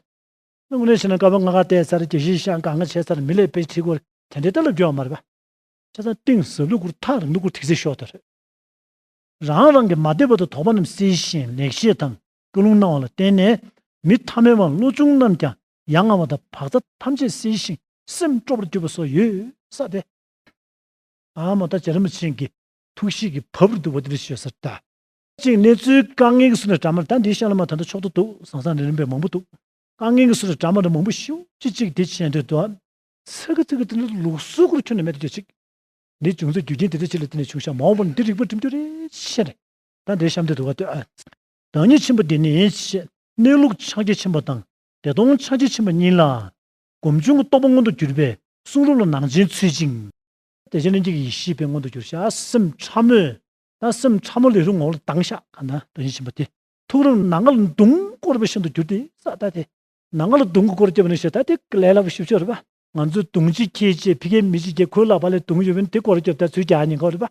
དངོས་གནས་བྱས་ན་བཀའ་པ་ལྔ་ཀ་བལྟས་ཚར་དགེ་བཤེས་ཤག་གང་ག་བྱས་ཚར་མི་ལས་དཔེ་ཁྲིག་གོ་དེ་འདྲའི་ལྟ་ལ་འགྱོ་བ་མ་རེད་པ། ཆ་ཚང་གཏིང་ཟབ་ལུགས་སྐོར་ཐག་རིང་ལུགས་སྐོར་ཐིག་ཚད་ཤོག་དེ་རེད། རང་རང་གི་མ་བདེ་བ་དང་དོགས་པ་རྣམས་སེལ་ཞིང་ལེགས་བཤད་དང་སྐུལ་སློང་གནང་བ་ལ་བརྟེན་ནས་མི་ཐ་མལ་བ་བློ་ཆུང་རྣམས་ཀྱང་ཡ་ང་བ་དང་བག་ཚ་ཐམས་ཅད་སེལ་ཞིང་སེམས་སྤྲོ་བར་གྱུར་པ་སོགས་ཡོད་ས་སྟེ། ཨ་མ་ད་རྗེ་རིན་པོ་ཆེ་གི་ཐུགས་གཤིས་ཀྱི་བབ་རུ་འདུག་པ་འདི་རེད་ཤོད་ཟེར་ད། གཅིག་གནས་ཚུལ་དཀའ་ངལ་གྱི་སུ་ནས་འདྲ་མར་ད་འདི་ཤ་ལ་མ་ད་ལྟ་ཕྱོགས་ཏོ་འདུག་སང་སང་རིང་རིང་པའི་མང་པོ་འདུག་དཀའ་ངལ་གྱི་སུ་ནས་འདྲ་མར་མང་པོ་ཞེ་པོ་ཅིག་ཅིག་འདི་བྱས་འདོད་དོ། ཚ་གི་ཚ་གི་དེ་ནི་ལུགས་སྲོལ་སྐོར་ཁྱོན་ནས་མེད་དུ་གྱུར་ཅིག་འདི་བྱུང་ཚུལ་རྒྱུ་རྐྱེན་དེ་འདྲ་ཅིག་ལ་བརྟེན་ནས་བྱུང་ཤག་མ་འོངས་པར་འདི་རིག་པ་འགྲིམ་རྒྱུ་རེད་ཤེས་རེད། ད་འདིར་གཤམ་དུ་འདུག་ག་ལྟོས་ཨ། བདག་ཉིད་ཆེན་པོ་འདི་ནི་ཞེས་གནས་ལུགས་ཕྱག་རྒྱ་ཆེན་པོ་དང་བདེ་སྟོང་ཕྱག་རྒྱ་ཆེན་པོ་གཉིས་ལ་སྒོམ་བྱུང་གི་རྟོགས་པ་མངོན་དུ་གྱུར་པའི་གསུང་རབ་ལ་ནང་བཞིན་ཚུད་ཅིང་། བདེ་ཆེན་ལྷན་སྐྱེས་ཀྱི་ཡེ་ཤེས་པའི་མངོན་དུ་གྱུར་ཤག་སེམས་ཕྲ་མོས། ད་སེམས་ཕྲ་མོ་ལས་རུང་ངོ་ལ་ལྡང་ཤག་ག་ན་བདག་ཉིད་ཆེན་པོ་དེ། ཐུགས་རབ་ནམ་མཁའ་ལ་མདུང་བསྐོར་བ་བཞིན་དུ་གྱུར་ཏེ་ས་ད་དེ། ནམ་མཁའ་ལ་མདུང་གིས་བསྐོར་བརྒྱབ་ནས་ཞེས་ད་དེ་ལས་སླ་པོ་ཞིབ་ཆོག་རེད་པ། ང་ཚོས་མདུང་གཅིག་ཁྱེར་བྱས་ཕི་ཁའི་མི་གཅིག་གིས་ཁོའི་ལག་པ་ལ་མདུང་ཡོད་པས་དེ་བསྐོར་བརྒྱབ་ད་ཚུར་རྒྱག་ཉེན་ཁ་རེད་པ།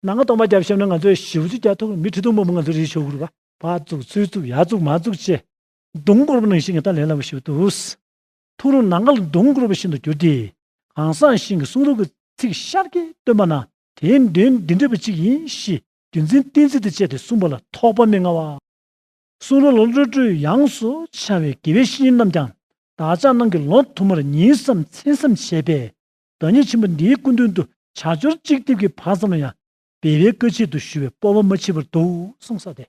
ནམ་མཁའ་སྟོང་པ་བརྒྱབ་ཤེས་ན་ང་ཚོས་ཞིབ་ཅིག་རྒྱག་ཐུབ་མི་ཁྲི་སྟོང་མང་པོ་ང་ཚོ་རེད་ཤོག་རེད་པ། ཕར་བཙུགས་ཚུར་བཙུགས་ཡར་བཙུགས་མར་བཙུགས་བྱས། མདུང་བསྐོར་བ་ནང་བཞིན་གྱི་ད་ལས་སླ་པོ་ཞིག་འདུག་ཐུགས་རབ་ནམ་མཁའ་ལ་མདུང་བསྐོར་བ་བཞིན་དུ་གྱུར་ཏེ། གང་ཟག་གཞན་གྱི་གསུང་རབ་ཀྱི་ཚིག་ཤར་གྱིས་སྟོན་པ་ན་དེའི་དོན་འདི་འདྲ་བ་ཅིག་ཡིན་ཞེས་རྒྱུ་མཚན་གཏན་ཚིགས་དང་བཅས་ཏེ་གསུངས་པ་ལ་ཐོགས་པ་མི་མངའ་བ། གསུང་རབ་ལ་བློ་གྲོས་ཡངས་སུ་འཆང་བའི་དགེ་བའི་བཤེས་གཉེན་རྣམས་ཀྱང་བདག་ཅག་རྣམས་ཀྱིས་ལོ་དུ་མར་ཉིན་བསམ་མཚན་བསམ་བྱས་པས་བདག་ཉིད་ཆེན་པོ་འདིའི་སྐུ་མདུན་དུ་བྱ་སྤྱོད་གཅིག་སྡེབ་ཀྱི་བར་ཙམ་ལ་ཡང་འབད་པའི་བཀའ་ཆད་དུ་ཞུ་བའི་སྤོབས་པ་མ་མཆིས་པར་འདུག་གསུངས་ས་སྟེ།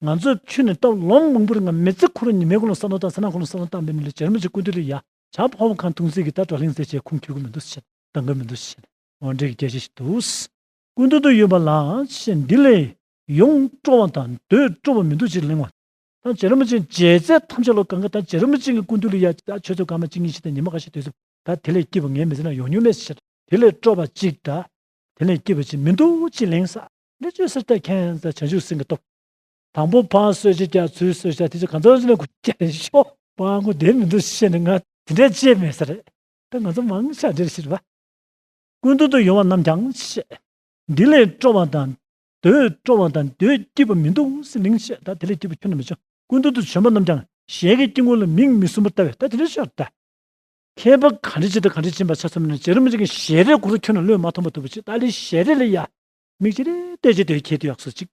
ང་ཚོས་ཁྱོན་ནས་སྟབས་ལོ་མང་པོར་ང་མི་ཚེ་ཁོ་རང་ཉི་མའི་གོང་ལ་ས་ནོ་དང་ས་ནག་གོང་ལ་ས་ནོ་བཏང་པའི་མི་ལ་རྗེ་རིན་པོ་ཆེ་སྐུ་མདུན་ལ་ཡ་བྱ་ཕོ་བ་གང་ཐུང་ཚད་ཀྱི་ད་བགྲོ་གླེང་ཟེར་བྱས་ཁུངས་འཁྱོལ་གི་མི་འདུག་ཟེར་འདང་གི་མི་འདུག་ཟེར་འོ་འདྲའི་སྐད་ཆ་ཞིག་འདུག་སྐུ་མདུན་དུ་ཡོད་པ་ལ་ཞེས་འདི་ལས་ཡོང་སྤྲོ་བ་དང་འདོད་སྤྲོ་བ་མི་འདུག་ཅེས་གླེང་བ། ད་རྗེ་རིན་པོ་ཆེ་མཇལ་ཚད་ཐམས་ཅད་ལོ་གང་ག་ད་རྗེ་རིན་པོ་ཆེ་གི་སྐུ་མདུན་ལ་ཡ་ད་ཆུ་ཚོད་སྐར་མ་གཅིག་གཉིས་ཤིག་དང་ཉི་མ་ཁ་ཤས་སྡོད་ཚུལ་ད་དེ་ལས་སྐྱིད་པ་ངས་མི་ཚེ་ན་ཡོང་མྱོང་མེད་ཟེར་དེ་ལས་སྤྲོ་བ་གཅིག་ད། དེ་ལས་སྐྱིད་པ་ཅིག་མི་འདུག་ཅེས་གླེང་ས། འདི་བཅོས་ཟེར་ཏེ་ཁྱེད་ཚོ་བྱང་ཆུབ་སེམས་ཀྱི་སྟོབས། དང་པོ་ཕར་གསོལ་ཇ་རྒྱག་ཚུར་གསོལ་ཇ་དེ་ཚོ་གང་ཚོད་ཅིག་ན་ཁུ་རྒྱག་ཤོག་ཕར་ཁུ་བདེ་མི་འདུག་ཤེས་ནས་ང་དེ་འདྲ་བྱས་མེད་ས་རེད། ད་ང་ཚོ་མང་ཆ་འདིར་ཤི་རེད་པ། སྐུ་མདུན་དུ་ཡོང་བ་རྣམས་ཀྱང་ཞེས། འདི་ལས་སྤྲོ་བ་དང་། འདོད་སྤྲོ་བ་དང་འདོད་སྐྱིད་པ་མི་འདུག་ཟེར་གླེང་ཞེས་ད་དེ་ལས་སྐྱིད་པ་ཁྱོན་ནས་མི་བྱུང་། སྐུ་མདུན་དུ་བྱོན་པ་རྣམས་ཀྱང་ཞལ་གྱི་དཀྱིལ་འཁོར་ལ་མིག་མི་ཟུམ་པར་ལྟ་བས་ད་དེ་འདྲ་ཤོར་ད། མཁས་པ་ག་འདྲ་ཅིག་དང་ག་འདྲ་ཕྱིན་པ་ཆ་ཚང་ནས་རྗེ་རིན་པོ་ཆེ་གི་ཞལ་རས་གུ་རུ་ཁྱོན་ནས་བློས་མ་ཐོངས་པ་འདུག་པ་ཅིག་ཏཱ་ལའི་ཞལ་རས་ལ་ཡ། མིག་ཅེ་རེ་བལྟས་ཅེ་དེ་ཁྱེད་དུ་ཡག་སོ་ཅིག་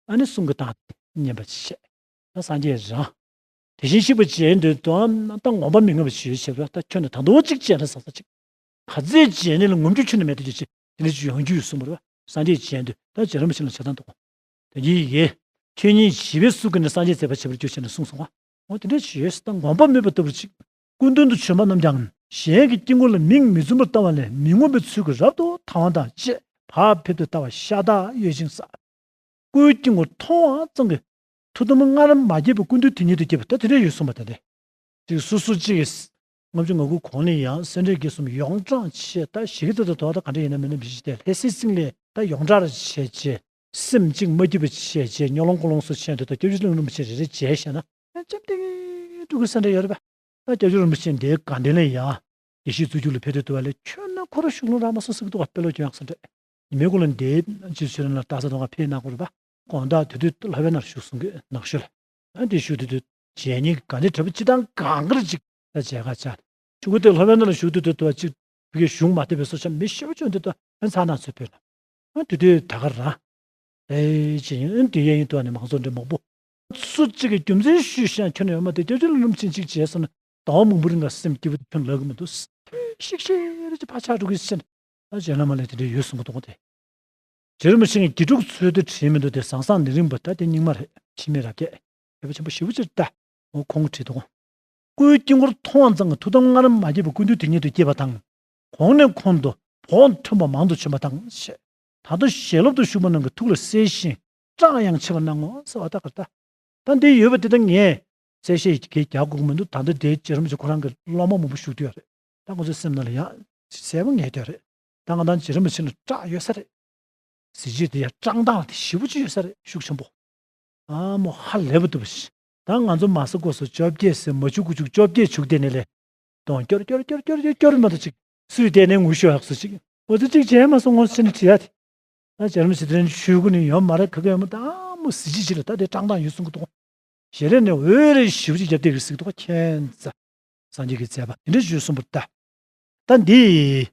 ཨ་ནི་གསུང་གི་དང་ཉན་པ་ཅི་བྱེད། ད་སངས་རྒྱས་རང་། དེ་བཞིན་གཤེགས་པ་མཇལ་འདོད་དུའམ་ད་ངོམས་པ་མི་མངའ་བ་ཞུས་བྱེད་པ་ད་ཁྱོན་ནས་ད་དུང་ཅིག་བྱས་ན་ཟག་ས་ཅིག་ག་ཚོད་བྱས་ནས་ལ་ངོམས་རྒྱུ་ཁྱོན་ནས་མེད་དུ་ཅི་ཅི་དེ་ནས་ཅི་ཡོང་རྒྱུ་ཡོད་གསུངས་པ་རེད་པ། སངས་རྒྱས་མཇལ་འདོད་ད་རྗེ་རིན་པོ་ཆེ་ལ་བྱ་དང་འདུག་དེ་ཉིད་ཡིན། ཁྱོད་ཉིད་ཞི་བའི་གཟུགས་ཀྱིས་ནི་སངས་རྒྱས་མཛད་པར་བྱེད་པར་འགྱུར་ཞེས་ནས་གསུངས་སོང་བ། འོ་དེ་འདྲ་ཞིག་ཡོད་ཟེར། ད་དགོངས་པ་མེད་པ་ལྟ་བུར་ཅིག་སྐུ་མདུན་དུ་བྱོན་པ་རྣམས་ཀྱང་གཞན་གྱི་དཀྱིལ་འཁོར་ལ་མིག་མི་འཛུམ་པར་ལྟ་བ་ལས་མི་ངོམས་པའི་ཚུལ་གྱིས་རབ་ཏུ་དང་བ་དང་བཅས་བག་ཕེབས་ཏུ་ལྟ་བ་ཤ་སྟག་ཡོད་ཅིང་ས། སྐུའི་དཀྱིལ་འཁོར་མཐོང་བ་ཙམ་གྱིས་ཐུགས་དམ་སྔར་མ་བསྐྱེད་པའི་ཀུན་འདུས་དེ་ཉིད་དུ་སྐྱེས་པ་ད་དེ་འདྲ་ཡོད་གསུངས་པ་དེ་འདྲ། ཅིག་སོ་སོ་གཅིག་གིས་ལྔ་བཅུ་ང་དགུ་གོང་ལ་ཡང་སེ་འབྲས་དགེ་གསུམ་ཡོངས་གྲགས་བྱས། ད་ཞིག་གི་ཚོད་དུ་དོ་ད་ག་འདྲ་ཡིན་ན་མིན་ན་མི་ཤེས་ཏེ་ལྷ་སའི་རྩིང་ལས་ད་ཡོངས་གྲགས་བྱས་རྗེས་སེམས་གཅིག་མ་སྐྱིད་པ་བྱས་རྗེས་སྨྱོ་ལོང་ཀུ་ལོང་སོགས་བྱས་འདུག་ད་སྐྱབས་རྗེ་ལྷུན་རིན་པོ་ཆེ་རེ་རེ་མཇལ་བྱས་ན་ཨ་འཇམ་ཐིང་ཐིང་འགྲོ་གི་ས་འདྲ་ཡོད་རེད་པ། ད་སྐྱབས་རྗེ་རིན་པོ་ཆེ་འདིའི་དགའ་ལྡན་ལ་ཡང་དགེ་བཤེས་གཙུག་རྒྱུད་ལ་ཕེབས་དུས་དུ་བ་ལས་ཁྱོད་ན་ཁོ་ར་ཤུགས་ལོང་རག་མ་སོང་ཟེར་གི་འདུག་བ། དཔེ་ལོ་ཁྱོད་ཡང་ས་འདྲ་ཉི་མའི་གུང་ལ་འདིའི་རྗེ་ཆོས་ར་ལ་ལྟ་ས་དོ་ང་ཕེབས་གནང་དགོས་རེད་པ། དགོང་དག་དེ་དུས་ལྷོ་བའི་ནར་བཞུགས་གསུང་གི་ནག་ཤོད་ལ། ཨ་འདི་བཞུགས་དུས་དུས་མཇལ་ཉིན་གྱི་དགའ་ལྡན་དྲ་བ་སྤྱི་བཏང་གང་གར་ཅིག་ད་མཇལ་ཁ་བཅར། ཆུ་ཁོལ་དེ་ལྷོ་བའི་ནར་བཞུགས་དུས་དུས་དུ་བ་ཅིག་བུ་གའི་གཞུང་མ་བལྟས་པའི་སོ་ཆ་མི་ཤེས་པ་བྱུང་དུས་དུ་ཨ་ཚ་ན་ཚོད་ཕེབས་ལ། ཨ་དུས་དུས་ད་ག་རང་། ཨེ་ཅེ་ཡིན་ཨ་དུས་ཡ་ཡིན་དུ་ཨ་ནི་མང་ཚོགས་འདྲེ་མང་པོ། སུ་གཅིག་གིས་རྒྱུ་མཚན་ཞུས་ཤག་ཁྱོད་ནི་ཡོད་མ་དེ་སྐྱབས་རྗེ་ལ་ལུམ་ཆེན་གཅིག་བྱས་སོང་ན་ཟླ་བ་མང་པོ་རིང་ལ་སེམས་སྐྱིད་པོ་དེ་ཁྱོད་ལབ་གི་མི་འདུག་ཤིག་ཤིག་རེ་ཅིག་ཕར་ཆགས་འགྲོ་གི་ཕྱིན། ཨ་རྗེ་བླ་མ་ལས་དེ་འདྲའི་ཡོད་གསུང་གི་འདུག་སྟེ། རྗེ་རིན་པོ་ཆེ་ངས་དགེ་ཕྲུག་ཚོའི་དུ་བྲིས་མི་འདུག་སྟེ་ཟང་ཟང་ནི་རིང་པ་ད་དེ་རྙིང་མ་རེད། འཆི་མེད་རབ་རྒྱས་དད་པ་ཆེན་པོ་ཞེ་པོ་ཅིག་ལྟ། འོ་ཁོང་གིས་བྲིས་འདུག་སྐུའི་དཀྱིལ་འཁོར་མཐོང་བ་ཙམ་གྱིས་ཐུགས་དམ་སྔར་མ་བསྐྱེད་པའི་ཀུན་འདུས་དེ་ཉིད་དུ་སྐྱེས་པ་དང་། གོང་ནས་གོང་དུ་བོགས་ཐོན་པ་མང་དུ་བྱོན་པ་དང་ཞེས། ད་དུང་ཞལ་སློབ་ཏུ་བཞུགས་པ་རྣམས་ཀྱི་ཐུགས་ལ་གསལ་ཞིང་སྐྲག་ཡང་ཆེ་བར་སྣང་ངོ་ཟེར་བ་ད་གར་ལྟ། ད་འདི་ཡོད་པ་དེ་ད་ངས་གསལ་བཤད་ཡི་གེ་རྒྱག་དགོས་ཀྱི་མི་འདུག་ད་ལྟ་དེའི་རྗེ་རིན་པོ་ཆེ་ཁོ་རང་གི་སློབ་མ་མང་པོ་བཞུགས་དུས་རེད། ད་ང་ཚོའི་སེམས་ནང་ལ་ཡང་གསལ་པོ་ངེས་དོན་རེད། ད་ང་དང་རྗེ་རིན་པོ་ཆེ་ལ་སྐྲག་ཡོད་ས་རེད། གཟི་བརྗིད་དེ་ཡང་སྐྲག་སྟངས་དེ་ཞེ་པོ་ཅིག་ཡོད་ས་རེད་ཤུགས་ཆེན་པོ། ཨ་མོ་ཧ་ལས་པ་འདུག་པ་ཞིག་ད་ང་ཚོ་མ་ས་གོ་སོ་བཅོ་བརྒྱད་ཟེར་མ་བཅུ་དགུ་བཅུ་བཅོ་བརྒྱད་བཅུག་བསྡད་ནས་ལས། གདོང་སྐྱོར་སྐྱོར་སྐྱོར་སྐྱོར་སྐྱོར་སྐྱོར་མ་གཏོགས་ཅིག་སུས་བལྟས་ནས་ངུ་ཤོག་ཧག་སུ་ཅིག་འོ་ཚོ་ཅིག་བྱས་མ་སོང་ངོ་ཟེར་ནས་དྲི་ཡ་དེ། ད་རྗེ་རིན་པོ་ཆེ་དེ་རིང་ཆོས་སྐུ་ནི་ཡོད་མ་རེད་ག་ག་ཡོད་མ་ད་མོ་གཟི་བརྗིད་ཆེ་ལ་ད་དེ་སྐྲག་སྟངས་ཡོད་གསུང་གི་འདུག་ཞལ་རས་ནས་འོད་རེ་ཞེ་པོ་ཅིག་རྒྱབ་བསྡད་ཀྱི་གཟིགས་འདུག་ག་མཁྱེན་ཙ། སངས་རྒྱས་ཀྱི་མཛད་པ་དེ་འདྲ་ཞུས་གསུངས་པར་ལྟ། ད་འདི་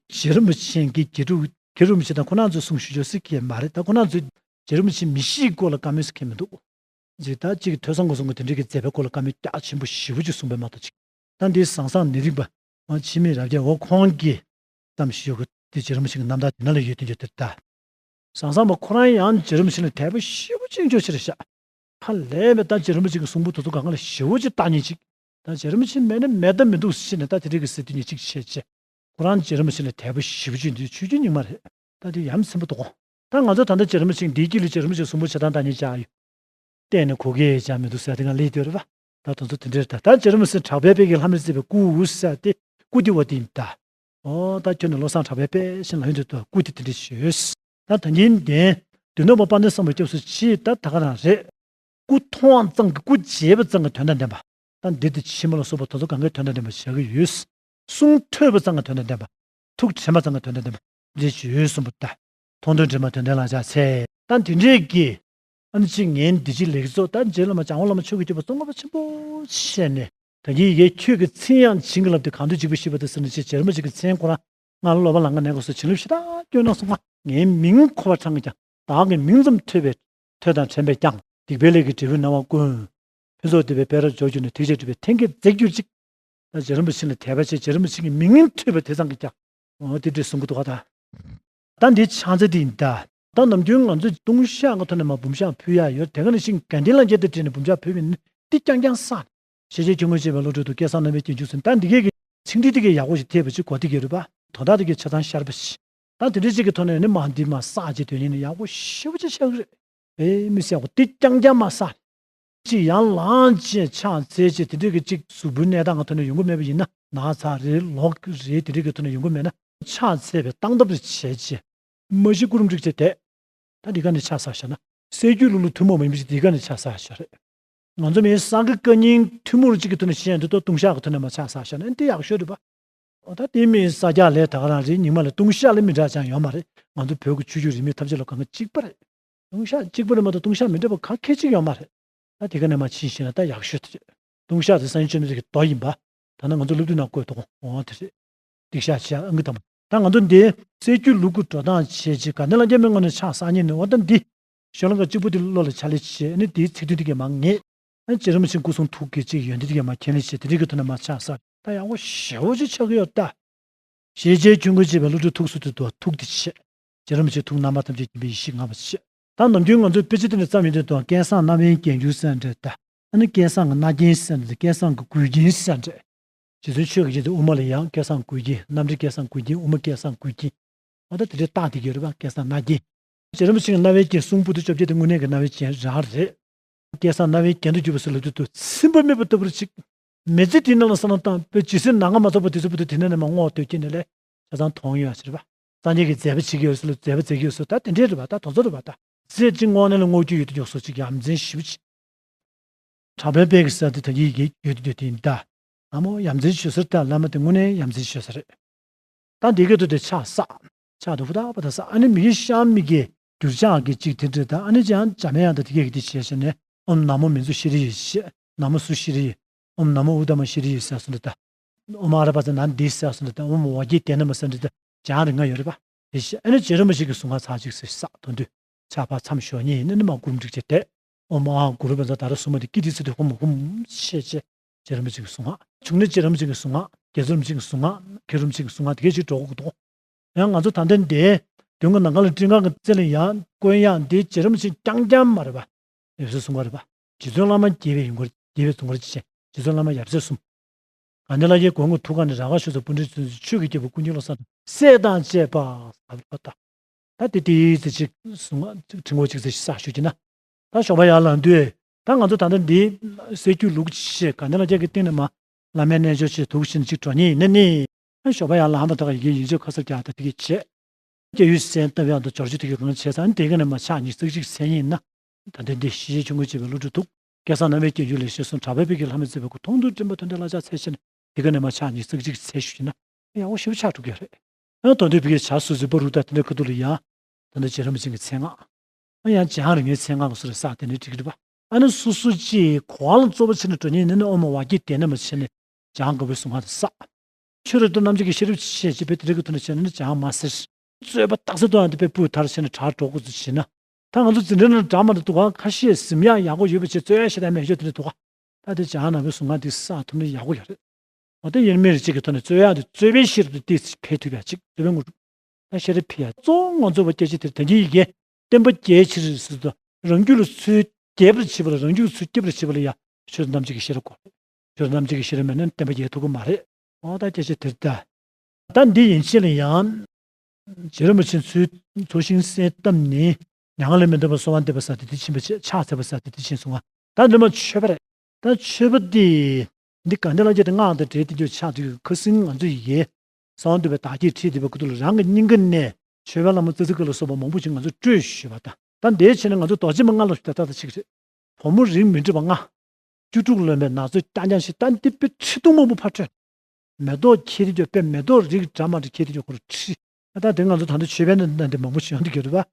རྗེ་རིན་པོ་ཆེ་གི་དགེ་ཕྲུག་དགེ་རིན་པོ་ཆེ་དང་ཁོ་རང་ཚོའི་གསུང་ཞུ་ཆོག་སྲིད་ཀྱི་མ་རེད། ད་ཁོ་རང་ཚོས་རྗེ་རིན་པོ་ཆེ་མི་གཤིས་སྐོར་ལ་བཀའ་མོལ་ཟེར་མཁན་མི་འདུག་ཅིག་ད་ཅིག་ཐོས་བསམ་སྒོམ་གསུམ་གྱི་དེ་འདྲའི་གི་མཛད་པའི་སྐོར་ལ་བཀའ་མོལ་རྒྱ་ཆེན་པོ་ཞེ་པོ་ཅིག་གསུངས་པས་མ་གཏོགས་ཅིག་ད་འདི་ཟང་ཟང་ནི་རིག་པ་འཆི་མེད་རབ་རྒྱས་འོ་ཁོང་གིས་བརྩམས་ཞུ་གི་དེ་རྗེ་རིན་པོ་ཆེ་གི་རྣམ་ཐར་དེ་ན་ལ་ཡོད་དུས་ཡོད་དེར་ལྟ། ཟང་ཟང་མ་ཁོ་རང་ཡང་རྗེ་རིན་པོ་ཆེ་ལ་དད་པ་ཞེ་པོ་ཅིག་འཇོག་ཕྱིར་བཞག་ཧ་ལས་པའི་ད་རྗེ་རིན་པོ་ཆེ་གི་གསུང་འབུམ་དེ་ཚོ་གང་ག་ལ་ཞེ་པོ་ཅིག་བལྟ་མཁན་ཅིག་ད་རྗེ་རིན་པོ་ཆེ་མེད་ན་མེད་ད་མི་འདུག་ཟེར་ནས་ད་དེ་འདྲའི་གི་ཟེར་དུས་ཉིན་གཅིག་བྱས་རྗེས་ཁོ་རང་རྗེ་རིན་པོ་ཆེ་ལ་དད་པ་ཞེ་པོ་ཅིག་འདུག་ཆོས་བརྒྱུད་རྙིང་མ་རེད། ད་དེ་ཡ་མཚན་པོ་འདུག་གོ་ད་ང་ཚོ་ད་ལྟ་རྗེ་རིན་པོ་ཆེ་འདིའི་དཀྱིལ་ལ་རྗེ་རིན་པོ་ཆེ་གསུང་འབུམ་བྱེད་སྟངས་ད་ཉིད་བྱ་ཡོད། བལྟས་ནས་གོ་གེ་བྱ་མི་འདུག་ཟེར་དེ་ང་ལས་དོད་རེད་པ། ད་དེ་ཚོ་དེ་འདྲའི་ད་ད་རྗེ་རིན་པོ་ཆེ་གྲགས་པའི་དཔལ་གྱི་ལྷ་མོའི་བརྩེགས་པའི་སྐུ་ཟེར་ཏེ་སྐུ་དེ་བ་དེ་ཡིན་ད། ཨོ་ད་ཁྱོད་ནི་བློ་བཟང་གྲགས་པའི་དཔལ་ཞིག་ལ་ཡོང་དུས་ད་སྐུ་དེ་དེ་འདྲ་ཞུས། ད་ད་ཉིན་བདེན། མདུན་ནོར་བུ་དཔལ་ལྡན་བསམ་པ་སྐྱབས་སུ་མཆི་ད་ད་ག་རང་རེད། སྐུ་མཐོང་བ་ཙམ་གྱིས་སྐུ་མཇལ་བ་ཙམ་གྱིས་དོན་དང་ལྡན་པ། ད་འདི་དང་ཕྱི་མ་ལ་སོགས་པ་དེ་ཚོ་གང་གའི་དོན་དང་ལྡན་པ་བྱ་གི་ཡོད། གསུང་ཐོས་པ་ཙམ་གྱིས་དོན་དང་ལྡན་པ། ཐུགས་དྲན་པ་ཙམ་གྱིས་དོན་དང་ལྡན་པ། འདི་ཞུ་ཡོད་གསུངས་པ་ད། མཐོང་ཐོས་དྲན་པ་དོན་ལྡན་ལག་ཆ་ཚེ། ད་འདི་འདྲས་ཀྱི། ཨ་ནི་ཅིག་ངན་འདི་ཅིག་ལེགས་ཚོགས་ད་རྗེ་བླ་མ་བྱང་བ་བླ་མ་མཆོག་གི་སྤྱོད་པ་གཙོ་ངོ་མ་ཆེན་པོ་བཤད་ནས། ད་ཡིག་ཡེ་ཁྱོད་ཀྱི་མཚན་ཡང་བྱིན་གྱིས་བརླབས་ཏེ་གང་འདོད་འཇིགས་པ་ཞི་བ་དང་ཟེར་ནས་ཅེས་རྗེ་རིན་པོ་ཆེ་གི་མཚན་ཁོ་རང་ང་ལ་སློབ་པ་ལང་ཀ་ནས་གོ་སོ་བྱིན་རླབས་ཞེ་དྲག་སྐྱོན་གནང་སོང་ང་། ངའི་མིང་འཁོར་བ་གྲངས་ཀྱང་བདག་གི་མིང་ཙམ་ཐོས་པས་ཐོས་དང་དྲན་པས་ཀྱང་སྡིག་པའི་ལས་ཀྱི་འབྲས་བུ་སྣང་བ་ཀུན། ཕུན་ཚོགས་འདོད་པའི་དཔལ་རབ་འབྱོར་གྱུར་ནས་ཐེག་ཆེན་སྒྲུབ་པའི་ཐེམ་སྐས་འཛེགས་གྱུར་ཅིག་ད་རྗེ་རིན་པོ་ཆེ་ལ་དད་པ་བྱས་རྗེ་རིན་པོ་ཆེ་གི་མིང་ཐོས་པ་དེ་ཙམ་གྱིས་ཀྱང་འོ་དེ་འདྲས་གསུང་གི་འདུག་ག་ད། ད་འདི་ཕྱག་འཚལ་དེ་ཡིན་ད། ད་ནམ་རྒྱུན་ང་ཚོས་ལྟུང་བཤགས་ཀྱི་ཐོག་ནས་མར་འབུམ་ཕྱག་ཕུལ་ཡ་ཡོད་དེ་ག་ནང་བཞིན་དགའ་ལྡན་ལྷ་བརྒྱ་དང་བསྒྲིལ་ནས་འབུམ་ཕྱག་ཕུལ་བ་ཡིན་ན་འདི་རྐྱང་རྐྱང་བསགས། ཞེས་བྱའི་ཆོས་མགོན་བཅས་པའི་བློ་གྲོས་དང་བསྐལ་བཟང་རྣམ་པའི་རྒྱན་གྱུར་ཟེར་ད་འདི་གས་ཀྱི་ཚིག་འགྲེལ་འདི་གས་ཡག་པོ་ཞིག་ཐེབས་པ་ཅིག་གོ་བདེ་གས་རེད་པ། དོན་དག་འདི་གས་ཆ་ཚང་ཤར་བ་ཞིག་ད་དེ་འདྲ་ཅིག་གི་ཐོག་ནས་ནི་མ་འདི་མ་བསགས་ཅིག་དོན་ཡིན་ན་ཡག་པོ་ཞེ་པོ་ཅིག་ཆགས་ཀྱི་རེད། ཨེ་མི་སེར་པོ་འདི་རྐྱང་རྐྱང་མ་བསགས། ཅིག་ཡར་ལངས་བྱས་ཕྱག་འཚལ་བྱས་དེ་འདྲ་གི་ཅིག་གཟུགས་པོའི་གནས་སྟངས་ཀྱི་ཐོག་ནས་ཡོང་གི་མེད་པ་ཡིན་ན་ན་ཚ་རེད་ལོག་རེད་དེ་འདྲ་གི་ཐོག་ནས་ཡོང་གི་མེད་ན་ཕྱག་འཚལ་བའི་སྟངས་སྟབས་རེ་བྱས་བྱས། མ་གཞི་སྐུ་རུ་འགྲིག་བྱས་བསྡད། ད་འདི་ག་ནས་ཕྱག་བསགས་བཞག་ན་སྲད་རྒྱུད་ལུགས་ལ་ཐུན་མོང་མིན་པ་ཞིག་འདི་ག་ནས་ཕྱག་བསགས་བཞག་རེད། ང་ཚོ་མིའི་སངས་རྒྱས་བཀའ་རྙིང་ཐུན་མོང་རུ་གཅིག་གི་ཐོག་ནས་བཤད་འདི་ལྟར་ལྟུང་བཤགས་ཀྱི་ཐོག་ནས་མར་ཕྱག་བསགས་བཞག་ན་འདི་ཡག་ཤོས་རེད་པ། འོ་ད་དེ་མིན་ས་སྐྱ་ལས་ད་ག་རང་རེད། རྙིང་མ་ལས་ལྟུང་བཤགས་ལས་མི་འདྲ་ཅང་ཡོད་མ་རེད། ང་ཚོ་བོད་ཀྱི་ཆོས་བརྒྱུད་རིས་མེད་ཐམས་ཅད་ལ་གང་ག་གཅིག་པ་རེད། ལྟུང་བཤགས་གཅིག་པ་རེད་མ་གཏོགས་ལྟུང་བཤགས་མི་འདྲ་བ་ག་གེ་གཅིག་ཡོད་མ་རེད། ད་དེ་ག་ནས་མར་ཕྱིན་ཤེས་ན་ད་ཡག་ཤོས་དེ་རེད། ལྟུང་བཤགས་དེ་སངས་རྒྱས་བཅོམ་ལྡན་འདས་ཀྱི་མདོ་ཡིན་པ། ད་ནི་ང་ཚོ་སློབ་དུས་ནང་བཀོད་འདུག་འོ་དེ་རེད། སྡིག་བཤགས་བྱེད་ཨང་ཀི་དང་པོ། ད་ང་ཚོ་འདི་སྲད་རྒྱུད་ལུགས་ཀྱི་འགྲོ་སྟངས་བྱས་རྗེས་དགའ་ལྡན་ལྷ་བརྒྱ་མའི་ངོས་ནས་ཕྱག་བསགས་མཁན་ནི་འོ་ད་འདི། ཤོ་ལོ་ཀ་གཅིག་པུ་དེ་བློ་ལ་འཆར་ལེ་བྱས་ནི་དེའི་ཚིག་དོན་དེ་གས་མར་ངེས། རྗེ་རིན་པོ་ཆེ་སྐུ་གསུང་ཐུགས་ཀྱི་ཅིག་ཡོན་ཏན་དེ་གས་མར་མཁྱེན་ལེ་བྱས་དེ་འདྲའི་གི་ཐོག་ནས་མར་ཕྱག་བསགས་ད་ཡག་པོ་ཞེ་པོ་ཅིག་ཆགས་ཀྱི་ཡོད་ད། ཞེས་བྱའི་ཆོས་མགོན་བཅས་པའི་བློ་གྲོས་ཐུགས་སུ་ཐུགས་དུ་ཐུགས་དེ་བྱས། རྗེ་རིན་པོ་ཆེ་ཐུགས་རྣམ་པ་ཐམས་ཅད་མཁྱེན་པའི་ཡེ་ཤེས་ངང་བ་བྱས། ད་ནམ་རྒྱུན་ང་ཚོའི་དཔེ་ཆ་དེ་ནས་བརྩམས་ཡོད་དུས་དང་བསྐལ་བཟང་རྣམ་དབྱེའི་རྒྱན་གྱུར་ཟེར་འདྲ་ད། ཨ་ནི་སྐལ་བཟང་གི་རྣ་རྒྱན་ཟེར་འདྲ། སྐལ་བཟང་གི་མགུལ་རྒྱན་ཟེར་འདྲ། རྗེ་བཙུན་ཆོས་ཀྱི་རྒྱལ་དུ་དབུ་མ་ལ་ཡང་སྐལ་བཟང་མགུལ་རྒྱན། རྣམ་འདྲེན་སྐལ་བཟང་མགུལ་རྒྱན། དབུ་མ་སྐལ་བཟང་མགུལ་རྒྱན། ཨ་ད་དེ་འདྲའི་རྟགས་དེ་གྱུར་པ་སྐལ་བཟང་རྣ་རྒྱན། རྗེ་རིན་པོ་ཆེ་གི་རྣ་བའི་རྒྱན། གསུང་པོ་ཏི་བཅོ་བརྒྱད་དེ་དངོས་གནས་ཀྱི་རྣ་བའི་རྒྱན་རང་རེད། སྐལ་བཟང་རྣ་བའི་རྒྱན་དུ་གྱུར་པ་ཟེར་ལབ་དུས་དུ་ཚིམ་པ་མེད་པ་ལྟ་བུར་ཅིག་མི་ཚེ་འདི་ནང་ལ་བསམ་བློ་བཏང་བའི་ཇི་སྲིད་ནམ་མཁའ་མ་རྫོགས་པ་དེ་ཚོ་བར་དུ་དེ་ནས་ནས་མར་རྔོག་སྡོད་ཀྱི་ནས་ལས་ཆ་ཚང་མཐོང་ཡོད་ཟེར་བ། སངས་རྒྱས་ཀྱིས་མཛད་པ་བྱེད་ཀྱི་ཡོད་ཟེར་ལ་མཛད་པ་མཛད་ཀྱི་ཡོད་ཟེར། ད་དེ་འདྲས་རེད་པ། ད་དེ་ཚོ་རེད་པ། ད་ཚེ་གཅིག་དངོས་གནས་ལ་རྔོག་རྒྱུ་ཡོད་དུ་ཡོད་སོ་ཅིག་ཡ་མཚན་ཞེ་པོ་ཅིག་དྲག་པོའི་དཔལ་གྱི་ས་དེ་ད་གིན་ཡོད་དུ་ཡོད་དེ་ཡིན་ད། ཨ་མོ་ཡ་མཚན་ཞེ་པོ་ཟེར། ད་བླ་མ་དེ་དངོས་གནས་ཡ་མཚན་ཞེ་པོ་ཟེར་རེད། ད་འདི་སྐད་དུ་དེ་ཕྱག་བསགས། ཕྱག་དེ་ཧུར་ཐག་པ་ད་བསགས། ཨ་ནི་མི་དགེ་བཤགས་མི་དགེ་འགྱུར་བྱ་གི་གཅིག་དེ་འདྲ་ད། ཨ་ནི་ཅང་འཇམ་དབྱངས་དང་དེ་གས་ཀྱི་དེ་བྱས་བྱས་ནས་ཨོཾ་ན་མོ་མཉྫུ་ཤྲཱི་ཡེ་ཞེས། ན་མོ་སུ་ཤྲཱི་ཡེ། ཨོཾ་ན་མོ་ཨུཏྟ་མ་ཤྲཱི་ཡེ་ཟེར་སོང་འདྲ་ད། ཨོཾ་ཨ་ར་པ་ཙ་ན་འདི་ཟེར་སོང་འདྲ་ད། ཨོཾ་ཝ་གི་ཏེ་ན་མ་ཟེར་འདྲ་ད། ཅང་རིང་ང་ཡོད་རེད་པ། དེ་བྱས་ཨ་ནི་རྗེ་རིན་པོ་ཆེ་གི་གཟུངས་སྔགས་ཚར་གཅིག་ཟེར་བསགས། དོན་དུ་ཕྱག་ཕར་མཚམས་ཞོག་ཉིད་ཡིན་ན་ནི་མ་གུ་རུ་འགྲིག་བྱས་ཏེ། ཨོཾ་ཨ་གུ་རུ་བཛྲ་ཏཱ་རེ་སུ་མ་ཏི་ཀི་ཏི་ཚེ་དུ་ཧུམ་ཧུམ་ཤེས་བྱས། རྗེ་རིན་པོ་ཆེ་གི་གཟུངས་སྔགས། བྱུང་ན་རྗེ་རིན་པོ་ཆེ་གི་གཟུངས་སྔགས། རྗེ་རིན་པོ་ཆེ་གི་གཟུངས་སྔགས། མཁན་རིན་པོ་ཆེ་གི་གཟུངས་སྔགས་དེ་གས་ཅིག་འགྲོ་དགོས་འདུག་ཡང་ང་ཚོ་ད་ལྟ་འདི་དོན་གྱི་ནམ་མཁའ་ལ་སྤྲིན་ཁང་གི་རྩེ་ལ་ཡང་བཀོད་ཡག་འདི་རྗེ་རིན་པོ་ཆེ་རྐྱང་རྐྱང་མ་རེད་པ། ཡབ་སྲས་གསུམ་ཀ་རེད་པ། རྗེ་བཙུན་བླ་མ་དགྱེས་པའི་ཡུལ་འཁོར། དགྱེས་པའི་གཟུངས་སྔགས་ཅིག་བྱས། རྗེ་བཙུན་བླ་མ་ཡབ་སྲས་གསུམ། ག་ནི་ལ་ཡའི་མགོན་པོ་ཐུའུ་བཀྭན་ནས་ར་ཁ་ཆོས་ཚོགས་སྤུན་བགྲེས་ཚུན་ཆོས་ཀྱི་རྒྱལ་པོ་ཀུན་མཁྱེན་བློ་བཟང་དང་སྲས་དང་བཅས་པ་ཟབ་པ་དང་། ད་དེ་དེའི་ཚེ་གཅིག་གཟུངས་སྔགས་ཕྲེང་བ་གཅིག་ཙམ་ཞིག་བསགས་ཞུ་གྱི་ན། ད་ཞོགས་པ་ཡར་ལངས་དུས་ད་ང་ཚོ་ད་ལྟ་འདི་སྲོལ་རྒྱུན་ལུགས་ཀྱི་ཆེད་ག་ནི་ལ་རྒྱ་གི་སྟེང་ནས་མ་བླ་མའི་རྣལ་འབྱོར་ཆེད་དུག་ཤིན་གཅིག་འགྲོ་ཉེན་ཡིན་ན་ནི། ཞོགས་པ་ཡར་ལངས་པ་དག་ཡི་གེ་ཡིན་ཆོས་ཁ་གསལ་རྒྱག་ད་དེ་གི་བྱེད། སྐྱེ་ཡུལ་སེམས་སྟབས་ཡག་ཏུ་སྦྱོར་རྒྱུ་དེ་གི་གང་བྱས་ཙང་དེ་ག་ནས་མ་ཕྱག་གཉིས་ཙག་གཅིག་འཚལ་ཡིན་ན། ད་ལྟའི་འདི་ཤེས་བྱའི་ཆོས་མགོན་བྱེད་པའི་བློ་གྲོས་འདུག་སྐལ་བཟང་རྣམ་པའི་སྐྱེ་རྒྱུད་ལས་ཤེས་གསུམ་གྲགས་པའི་དཔལ་གྱི་ལྷ་མོས་གཙོས་པའི་སྐུ་མཐོང་ཐོས་དྲན་པ་དོན་ལྡན་བསླབ་བྱ་འཚལ་ཞེས་ནས་དེ་ག་ནས་མ་ཕྱག་གཉིས་ཙག་གཅིག་འཚལ་ཞུ་ཡིན་ན་ཡག་པོ་ཞེ་པོ་ཆགས་འགྲོ་གི་ཡོད་རེད། ཡང་དོན་དུ་བི་གའི་བྱ་སོ་སོའི་པ་རུ་དང་དེ་འདྲའི་ཁ་ཐུག་ལ་ཡང་ད་ལྟ་རྗེ་རིན་པོ་ཆེ་གི་མཚན་སྔགས། ཨ་ཡང་བྱང་རིང་ངའི་མཚན་སྔགས་སུ་རེ་བསགས་དེ་ནས་འགྲིག་གི་རེད་པ། ཨ་ནི་སོ་སོ་ཅིག་གོ་བ་ལ་རྩོལ་བ་བྱས་ནས་འགྲོ་ཉེན་ཡིན་ན་ནི་ཨོཾ་ཝ་གི་ཏེ་ན་མ་བྱས་ནས་བྱང་དགའ་བོའི་གཟུངས་སྔགས་དེ་བསགས། ཆོས་རབ་ཏུ་རྣམ་འབྱེད་ཀྱི་ཤེས་རབ་ཆེ་ཆེ་བས་དེ་རིགས་ཀྱི་ཐོག་ནས་བྱས་ན་ནི་བྱང་མ་ཟེར། རྩོད་པ་རྟགས་གསལ་རྟོགས་ཡང་དེ་པས་སྤུས་དར་བྱས་ནས་དྲག་འགྲོ་དགོས་ཚུལ་བྱས་ན། ད་ང་ཚོ་འཛིན་གྲྭ་ནང་འདྲ་མ་འདྲ་འདུག་ག་ཁ་ཤས་གཟིམ་ཡག་ཡག་པོ་ཡོད་པ་བྱས་རྩོད་ཡག་ཤ་སྟག་མེད་ཤོས་དེ་འདྲ་འདུག་ག་ད་དེ་བྱང་ན་བའི་གཟུངས་སྔགས་འདི་བསགས་ཐུབ་ན་ཡག་པོ་ཡོད་རེད། འོ་དེ་དབྱེར་མེད་རིགས་གཅིག་གི་ཐོག་ནས་རྩོད་ཡག་དེ་རྩོད་པའི་ཤེས་རབ་དེ་ཏོག་ཙམ་འཕེལ་ཐུབ་ཡག་ཅིག་རྩོད་པའི་དངོས་གྲུབ། ད་ཤེས་རབ་འཕེལ་ཡག་གཙོ་བོ་ང་ཚོ་བ་སྐད་ཆ་དེར་ད་གིན་ཡི་གེ་བསྟན་པ་རྒྱས་ཕྱིར་ཟེར་དུས་རང་རྒྱུད་ལ་ཚུར་རྒྱས་པར་བྱེད་པ་ལ་རང་རྒྱུད་ཚུར་སྐྱེ་བར་བྱེད་པ་ལ་ཡང་ཆོས་རྣམ་འབྱེད་ཀྱི་ཤེས་རབ་དགོས་རེད། ཆོས་རྣམ་འབྱེད་ཀྱི་ཤེས་རབ་མེད་ན་བསྟན་པ་རྒྱས་ཐུབ་ཀྱི་མ་རེད། འོ་ད་སྐད་ཆ་དེར་ད། ད་འདི་ཡན་ཆད་ལ་ཡང་། རྗེ་རིན་པོ་ཆེ་ཚུལ་འཚོ་ཞིང་གསལ་བཏབ་ནས་མྱ་ངན་ལས་མི་འདའ་བར་གསོལ་བ་འདེབས་པ་ཟེར་དེ་དེ་ཕྱིན་པ་བྱས། ཕྱག་འཚལ་བ་ཟེར་དེ་དེ་ཕྱིན་སོང་ང་། ད་འདི་མ་མཆོད་པ་རེད། ད་མཆོད་པ་འདི། འདི་ག་འདི་ལ་རྒྱ་དེ་སྔགས་དང་འབྲེལ་དེ་འདྲ་ཆགས་དུས་ཁ་སང་ང་ཚོ་ཡི་གེ་གསང་བ་འདུས་པའི་བདག་བསྐྱེད་ཁྲིད་བསྡད་པའི་སྐབས་དུས་ལ་རང་གི་སྙིང་ག་ནས་མཆོད་པའི་བླ་མ་ཙི་ཙི་ཀ་ལ་སོགས་པ་མང་པོ་ཞིག་ང་ཚོ་སྤྲོས་ཞུས་པ་དང་། ད་འདིའི་ཆེད་ནས་ང་ཚོ་རྡོ་རྗེ་མ་ལྔ་ལ་ཞུ་ད་ད་ད་ཅིག་རེད། བུ་མོ་རིགས་མི་འགྲིག་པ་ལྔ། བཅུ་དྲུག་ལོན་པའི་ནག་ཚོས་རྐྱང་རྐྱང་ཞིག་ད་འདི་དཔེ་ཁྲི་སྟོང་མང་པོ་ཕར་སྤྲོད། མེ་ཏོག་ཁྱེར་ཏེ་འགྱོ་དཔེ་མེ་ཏོག་རིགས་འདྲ་མ་འདྲ་ཁྱེར་ཏེ་འགྱོ་ཁོ་ར་ཁྲི། ད་ལྟ་དེ་ང་ཚོ་ད་ལྟ་མཆོད་པའི་ནང་ནང་དེ་མང་པོ་ཞིག་ཡོང་དུ་གྱུར་རེད་པ།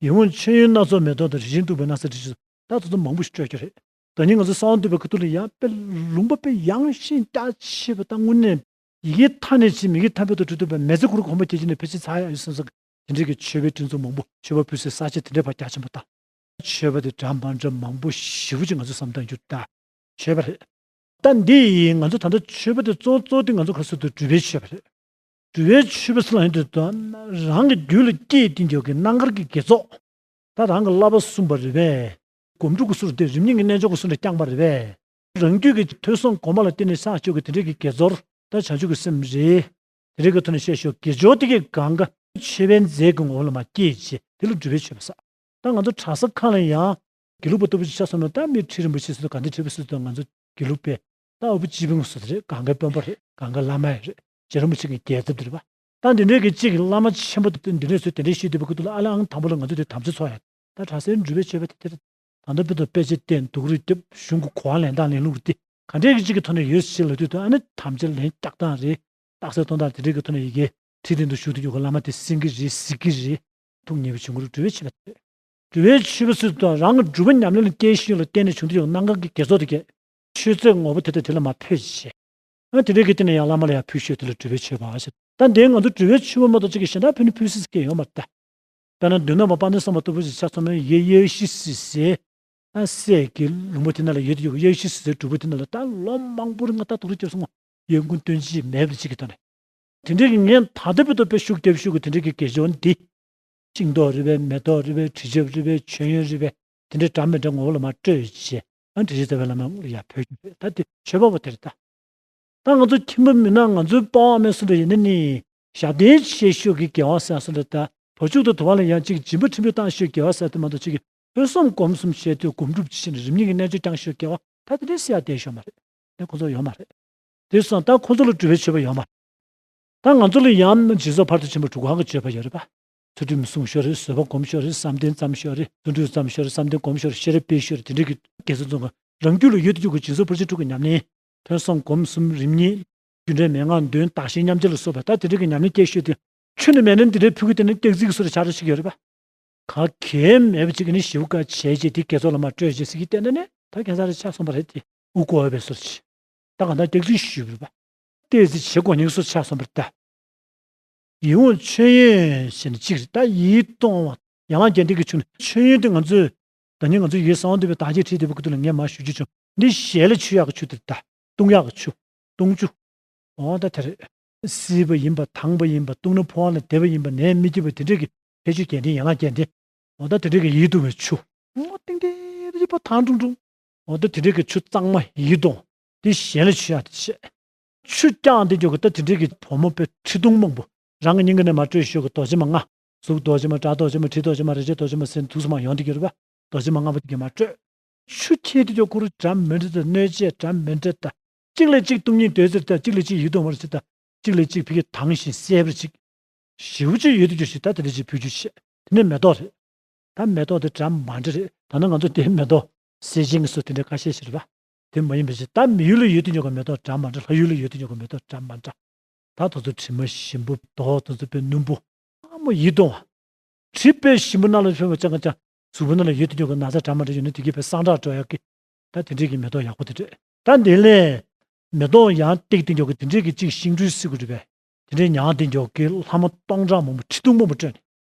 ཡིད་འོང་མཆོད་ཡོན་སྣ་ཚོགས་མེ་ཏོག་དང་རིན་ཆེན་བདུག་པའི་སྣང་གསལ་དྲི་ཆུ་ད་དེ་ཚོ་མང་པོ་ཞིག་སྤྲོད་རྒྱུ་རེད། ད་ནི་ང་ཚོ་གསང་བ་འདུས་པའི་ཁ་ཐུག་ལ་ཡང་དཔེ་ལུང་པ་དཔེ་ཡངས་ཤིང་རྒྱ་ཆེ་བ་དང་དངོས་གནས་ཡི་གེ་མཐའ་ནས་ཕྱིན་མི་གི་ཐབས་པད་དུ་བྲི་ཐུབ་པའི་མེ་ལྩེ་ཁུ་རུ་གོང་མ་སྐྱེ་ཅི་ནས་ཕལ་ཆེར་ཚར་ཡག་ཡོད་བསམ་ས་དེ་འདྲའི་གི་མཆོད་པའི་སྤྲིན་ཚོགས་མང་པོ་མཆོད་པ་ཕུལ་སའི་ས་ཆ་དེ་འདྲའི་བར་རྒྱ་ཆེན་པོ་དང་། མཆོད་པ་དེ་འདྲ་མ་འདྲ་མང་པོ་ཞེ་པོ་ཅིག་ང་ཚོ་བསམ་བཏང་རྒྱུ་ད་མཆོད་པ་རེད། ད་འདི་ཡིས་ང་ཚོ་ད་ལྟ་མཆོད་པ་དེ་གཙོ་གཙོ་དེ་ང་ཚོ་ག་ཚོད་དུ་སྒྲུབ་པའི་མཆོད་པ་རེད། སྒྲུབ་པའི་མཆོད་པ་ཟེར་ལ་ཡིན་དུས་ད་རང་གི་རྒྱུད་ལ་སྐྱེས་ཏེ་འགྱོ་གི་རྣམ་དཀར་གྱི་དགེ་ཚོགས། ད་རང་གི་བསླབ་པ་བསྲུངས་པ་རེད་པས། སྒོམ་སྒྲུབ་ཀྱི་ཚུལ་དེ་རིམ་གཉིས་ཀྱི་རྣལ་འབྱོར་གྱི་ཚུལ་དུ་བསྐྱངས་པ་རེད་པས། རང་རྒྱུད་ཀྱི་ཐོས་བསམ་སྒོམ་པ་ལ་བརྟེན་ནས་བསགས་ཆོག་གི་དེ་འདྲའི་གི་དགེ་ཚོགས་ད་བྱང་ཆུབ་ཀྱི་སེམས་རེད། དེ་འདྲའི་གི་ཐོག་ནས་བཤད་ཆོག་དགེ་སྦྱོར་དེ་གི་གང་ག་མཆོད་པའི་རྫས་ཀྱི་ངོ་བོ་ལ་མ་སྐྱེས་བྱས་དེ་ལ་སྒྲུབ་པའི་མཆོད་པ་ཟེར། ད་ང་ཚོ་གྲྭ་ས་ཁག་ལ་ཡང་དགེ་ལུགས་པ་ལྟ་བུ་ཞིག་ཆགས་སོང་ན་ད་མི་ཁྲི་རིན་པོ་ཆེ་ཟེར་དུས་ག་འདྲ་བྲིས་པ་ཟེར་དུས་ང་ཚོ་དགེ་ལུགས་པས་ད་ཨ་བུ་སྤྱི་དཔོན་ཟེར་དེ་རེད། གང་གའི་དཔོན་པོ་རེད། གང་གའི་བླ་མ་ཡང་རེད། རྗེ་རིན་པོ་ཆེ་གི་རྒྱལ་ཚབ་དེ་རེད་པ། ད་འདི་འདྲའི་གི་གཅིག་གི་བླ་མ་ཆེན་པོ་དེ་འདི་འདྲའི་ཚོས་དེ་འདྲའི་ཤེས་བསྡད་པའི་ཁུ་ཐུག་ལ་ཨ་ལེ་ཨང་དང་པོ་ལ་ང་ཚོ་དེ་དམ་ཚིག་ཚོགས་ཡ། ད་གྲྭ་སའི་སྒྲུབ་པའི་མཆོད་པ་དེ་དེ་རེད། ད་ལྟ་བོད་དུ་དཔེ་ཆ་བསྟན་སྡུག་རུས་རྒྱབ་གཞུང་གི་གོ་བ་ལེན་སྟངས་ལེན་ལུགས་དེ་ག་འདྲའི་གི་གཅིག་གི་ཐོག་ནས་ཡོད་ཞེས་ལབ་དུས་ད་ཨ་ནི་དམ་བཅའ་ལེན་རྒྱག་སྟངས་རེད། རྟགས་གསལ་སྟོན་སྟངས་དེ་འདྲའི་གི་ཐོག་ནས་ཡི་གེ་ཁྲི་སྟེང་དུ་བཞུགས་དུས་ཀྱི་བླ་མ་དེ་སེང་གེ་རེད་གཟིག་གི་རེད། ཐུགས་མཉེས་པའི་བྱུང་ཁུངས་སྒྲུབ་པའི་མཆོད་པ་དེ་རེད། སྒྲུབ་པའི་མཆོད་པ་ཟེར་དུས་རང་གི་སྒྲུབ་པ་ཉམས་ལེན་ལ་བསྐྱལ་ཤེས་ལ་བརྟེན་ནས་བྱུང་དུས་ཀྱི་རྣམ་དཀར་གྱི་དགེ་ཚོགས་དེ་གས། མཆོད་རྫས་ངོ་བོ་དེ་དང་དེ་ལ་མ་ཕུལ་ཞེས། ཨ་དེ་འདྲའི་གི་སྟེང་ནས་ཡང་བླ་མ་ལ་ཡང་ཕུལ་ཤོས་དེ་ལ་སྒྲུབ་པའི་མཆོད་པ་ཞེས། ད་འདིའི་ང་ཚོ་སྒྲུབ་པའི་མཆོད་པ་མ་གཏོགས་གཅིག་གི་གཞན་དག་ཕུལ་ནི་ཕུལ་སྲིད་ཀྱི་ཡོད་མ་རེད་ད། དཔེར་ན་མདུན་ན་མ་དཔལ་ལྡན་ཟམ་པ་ལྟ་བུ་ཞིག་ཆགས་སོང་ན་ཡེ་གཡས་བཞི་སྲིད་ཟེར། ཨ་སྲས་ཀྱི་ལུང་པ་དེ་ན་ལ་ཡོད་དུ་ཡོད་གཡས་བཞི་སྲིད་ཟེར་སྒྲུབ་པ་དེ་ན་ལ་ད་ལོ་མང་པོར་ང་ད་དུག་རུ་རྒྱབ་སོང་ངོ་། གཡས་བསྐུམ་སྟོན་དཔྱིད་མེད་པ་གཅིག་གི་ཐོག་ནས། དེ་འདྲའི་གི་ངས་ད་ལྟ་བུ་དུ་དཔེ་ཤུགས་རྒྱབ་ཤུགས་ཀྱི་དེ་འདྲའི་གི་དགེ་སྦྱོར་འདི། ཤིང་ཏོག་རེད་པས། མེ་ཏོག་རེད་པས། དྲི་ཆབ་རེད་པས། མཆོད་ཡོན་རེད་པས། དེ་འདྲའི་འདྲ་མི་འདྲ་ངོ་བོ་ལ་མ་སྤྲོད་བྱས། ཨ་འདྲི་ཞིག་རྩ་བའི་བླ་མ་ལ་ཡར་ཕུལ་རྒྱུ་རེད། ད་དེ་ཆོས་པ་བ་དེ་རེད་ད། ད་ང་ཚོ་ཁྱིམ་པ་མིན་ན་ང་ཚོའི་པ་ཕ་མའི་སུ་འདྲ་ཡིན་ན་ནི་ཞབས་བརྟན་ཆེ་ཤོས་ཀྱི་དགེ་བ་ཟེར་སུ་འདྲ་ད་བ་ཕྱུགས་དང་དུ་བ་ལ་ཡང་གཅིག་སྦྱིན་པ་ཕྲན་བུ་བཏང་ཤོས་དགེ་བ་ཟེར་དུ་མ་གཏོགས་གཅིག་གི་ཐོས་བསམ་སྒོམ་གསུམ་བྱས་དུས་སྒོམ་སྒྲུབ་ཅི་ཤེས་ནས་རིམ་གཉིས་ཀྱི་རྣལ་འབྱོར་བསྐྱང་ཤོས་དགེ་བ་ད་དེ་འདྲའི་སེ་ཡ་བསྡད་ཤོད་མ་རེད། དེ་སོང་ད་ཁོ་ཚོ་ལ་སྒྲུབ་པའི་མཆོད་པ་ཡོད་མ་རེད། ད་ང་ཚོ་ལ་ཡང་སྦྱིན་སོགས་ཕར་དུ་ཕྱིན་པ་དྲུག་གང་གི་སྤྱོད་པ་ཡོད་རེད་པ། ཚུལ་ཁྲིམས་སྲུང་ཤོག་རེད། བཟོད་པ་སྒོམ་ཤོག་རེད། བསམ་གཏན་བརྩམ་ཤོག་རེད། བརྩོན་འགྲུས་བརྩམ་ཤོག་རེད། བསམ་གཏན་སྒོམ་ཤོག་རེད། ཤེས་རབ་སྤེལ་ཤོག་རེད། དེ་འདྲའི་གི་དགེ་རྩ་འཛོམས་གང་རང་རྒྱུད་ལ་ཡོད་དུ་འཇུག་གི་སྦྱིན་སོགས་ཕར་ཕྱིན་དྲུག་གི་ཉམས་ལེན། ཐོས་བསམ་སྒོམ་གསུམ་རིམ་གཉིས། རྒྱུ་འབྲས་མན་ངག་འདོན་བདག་གཞན་མཉམ་བརྗེ་ལ་སོགས་པ་ད་དེ་འདྲའི་གི་ཉམས་ལེན་སྐྱེ་ཤོས་དེ་ཆུ་ནི་མེད་ན་འདི་འདྲའི་ཕུལ་གི་དེ་ནི་སྟེགས་རྩིག་གི་སོ་རེ་ཆགས་རོགས་ཤིག་ཡོད་རེད་པ། ག་གེ་མེད་པ་ཅིག་གི་ནི་ཞིབ་ཀ་བྱས་རྗེས་དེ་དགེ་ཚོགས་ལ་མ་སྤྲོད་རྗེས་ཟིག་གི་བལྟས་ན་ནི་ད་ཁྱད་མཚར་རེ་ཆགས་སོང་བ་རེད་དེ། དབུ་སྐོར་བའི་སོར་ཆེ། ད་གང་ལྟར་སྟེགས་རྩིག་ཞུས་པ་རེད་པ། སྟེགས་རྩིག་བྱེད་དགོས་ཉིན་སོར་ཆགས་སོང་བ་རེད་ད། ཡིད་འོང་མཆོད་ཡོན་ཞེས་ནི་གཅིག་རེད་ད། ཡིད་གཏོང་བ་ཡན་ལག་བརྒྱད་ལྡན་གྱི་ཆུ་ནི་མཆོད་ཡོན་དེ་ང་ཚོས་ད་ནི་ང་ཚོ་ཡིད་གསང་བ་འདུས་པའི་བདག་ཉིད་ཁྲིད་བསྡད་པའི་སྐུ་དུས་ལ་ངས་མ་ཞུ་རྒྱུ་བྱུང་འདི་ཞལ་ལ་མཆོད་ཡག་གི་ཆུ་དེ་རེད་ད། བཏུང་ཡག་གི་ཆུ། བཏུང་ཆུ། འོ་ད་དེ་རེད། བསིལ་བ་ཡིན་པ་དྭངས་པ་ཡིན་པ་བཏུང་ན་ཕོ་བ་ལ་བདེ་བ་ཡིན་པ་ནད་མི་སྐྱིད་པ་དེ་འདྲས་ཀྱི་ཁྱད་ཆོས་བརྒྱད་ལྡན་ཡན་ལག་བརྒྱད་ལྡན། འོ་ད་དེ་འདྲས་ཀྱི་ཡིད་དུ་བའི་ཆུ། འོ་ཏིང་ཏིང་རེ་པ་ཐང་ཀྲུང་ཀྲུང་། འོ་ད་དེ་འདྲས་ཀྱི་ཆུ་གཙང་མ་ཡིད་དུ། དེ་གཞན་ལ་མཆོད་ཡག་དེ་བྱས། ཆུ་བཀྱག་དེ་འཇོག་གི་ད་དེ་འདྲས་ཀྱི་བུ་མོ་དཔེ་ཁྲི་སྟོང་མང་པོ་རང་གི་སྙིང་ག་ནས་མ་སྤྲོད་ཤོག་གི་རྡོ་རྗེ་མ་ལྔ། གཟུགས་རྡོ་རྗེ་མ་སྒྲ་རྡོ་རྗེ་མ་དྲི་རྡོ་རྗེ་མ་རེག་བྱ་རྡོ་རྗེ་མ་ཟེར་དུས་སུ་མ་ཡོང་དེ་གི་རེད་པ། རྡོ་རྗེ་མ་ལྔ་པོ་དེ་གི་མ་སྤྲོད། ཆུ་ཁྱེར་དེ་འཇོག་ཁོ་རུ་འདྲ་མི་འདྲ་དང་གནོད་བྱེད་འདྲ་མི་འདྲ་དང་། གཅིག་ལས་གཅིག་སྟོང་ཉིད་འདོད་ཟེར་དང་གཅིག་ལས་གཅིག་ཡིད་དུ་མར་ཟེར་དང་གཅིག་ལས་གཅིག་ཕ་གི་དྭངས་ཤིང་གསལ་བར་ཅིག་ཞེ་པོ་ཅིག་ཡོད་དུ་འཇོག་ཞིག་ད་དེ་འདྲ་ཅིག་ཕུལ་རྒྱུ་བྱས། དེ་ནས་མེ་ཏོག་རེད། ད་མེ་ཏོག་དེ་འདྲ་མ་འདྲ་རེད། ད་ནི་ང་ཚོ་དེའི་མེ་ཏོག་སེར་ཆེན་གྱི་སོ་དེ་འདྲ་ཁ་ཤས་ཤིག་རེད་པ། དེ་མ་ཡིན་པ་ཞིག་ད་མི་ཡུལ་ལ་ཡོད་དུ་འཇོག་གི་མེ་ཏོག་འདྲ་མ་འདྲ། ལྷ་ཡུལ་ལ་ཡོད་དུ་འཇོག་གི་མེ་ཏོག་འདྲ་མ་འདྲ། ད་དེ་ཚོ་དྲི་མ་ཞིམ་པོ་མདོག་དེ་ཚོ་དཔེ་སྣུམ་པོ། ཨ་མོ་ཡིད་དུ་འོང་བ། དྲི་དཔེ་ཞིམ་པོ་སྣ་ལ་ཕོག་པ་ཅང་ག་ཅང་གཟུགས་པོ་ནང་ལ་ཡོད་དུ་འཇོག་གི་ན་ཚ་འདྲ་མ་འདྲ་ཡོད་ན་དེ་གི་དཔེ་སངས་དྲག་འགྲོ་ཡག་གི། ད་དེ་འདྲས་ཀྱི་མེ་ཏོག་ཡག་པོ་དེ་འདྲས། ད་འདི་ལས་མེ་ཏོག་ཡང་སྟེགས་དེ་འཇོག་གི་དེ་འདྲས་ཀྱི་གཅིག་ཤིང་སྦྲུལ་སེར་པོ་རེད་པས། དེ་འདྲས་ཉག་དེ་འཇོག་གི་ལྷ་མོ་སྟོང་ཕྲག་མང་པོ་ཁྲི་སྟོང་མང་པོ་སྤྲོས་ནས།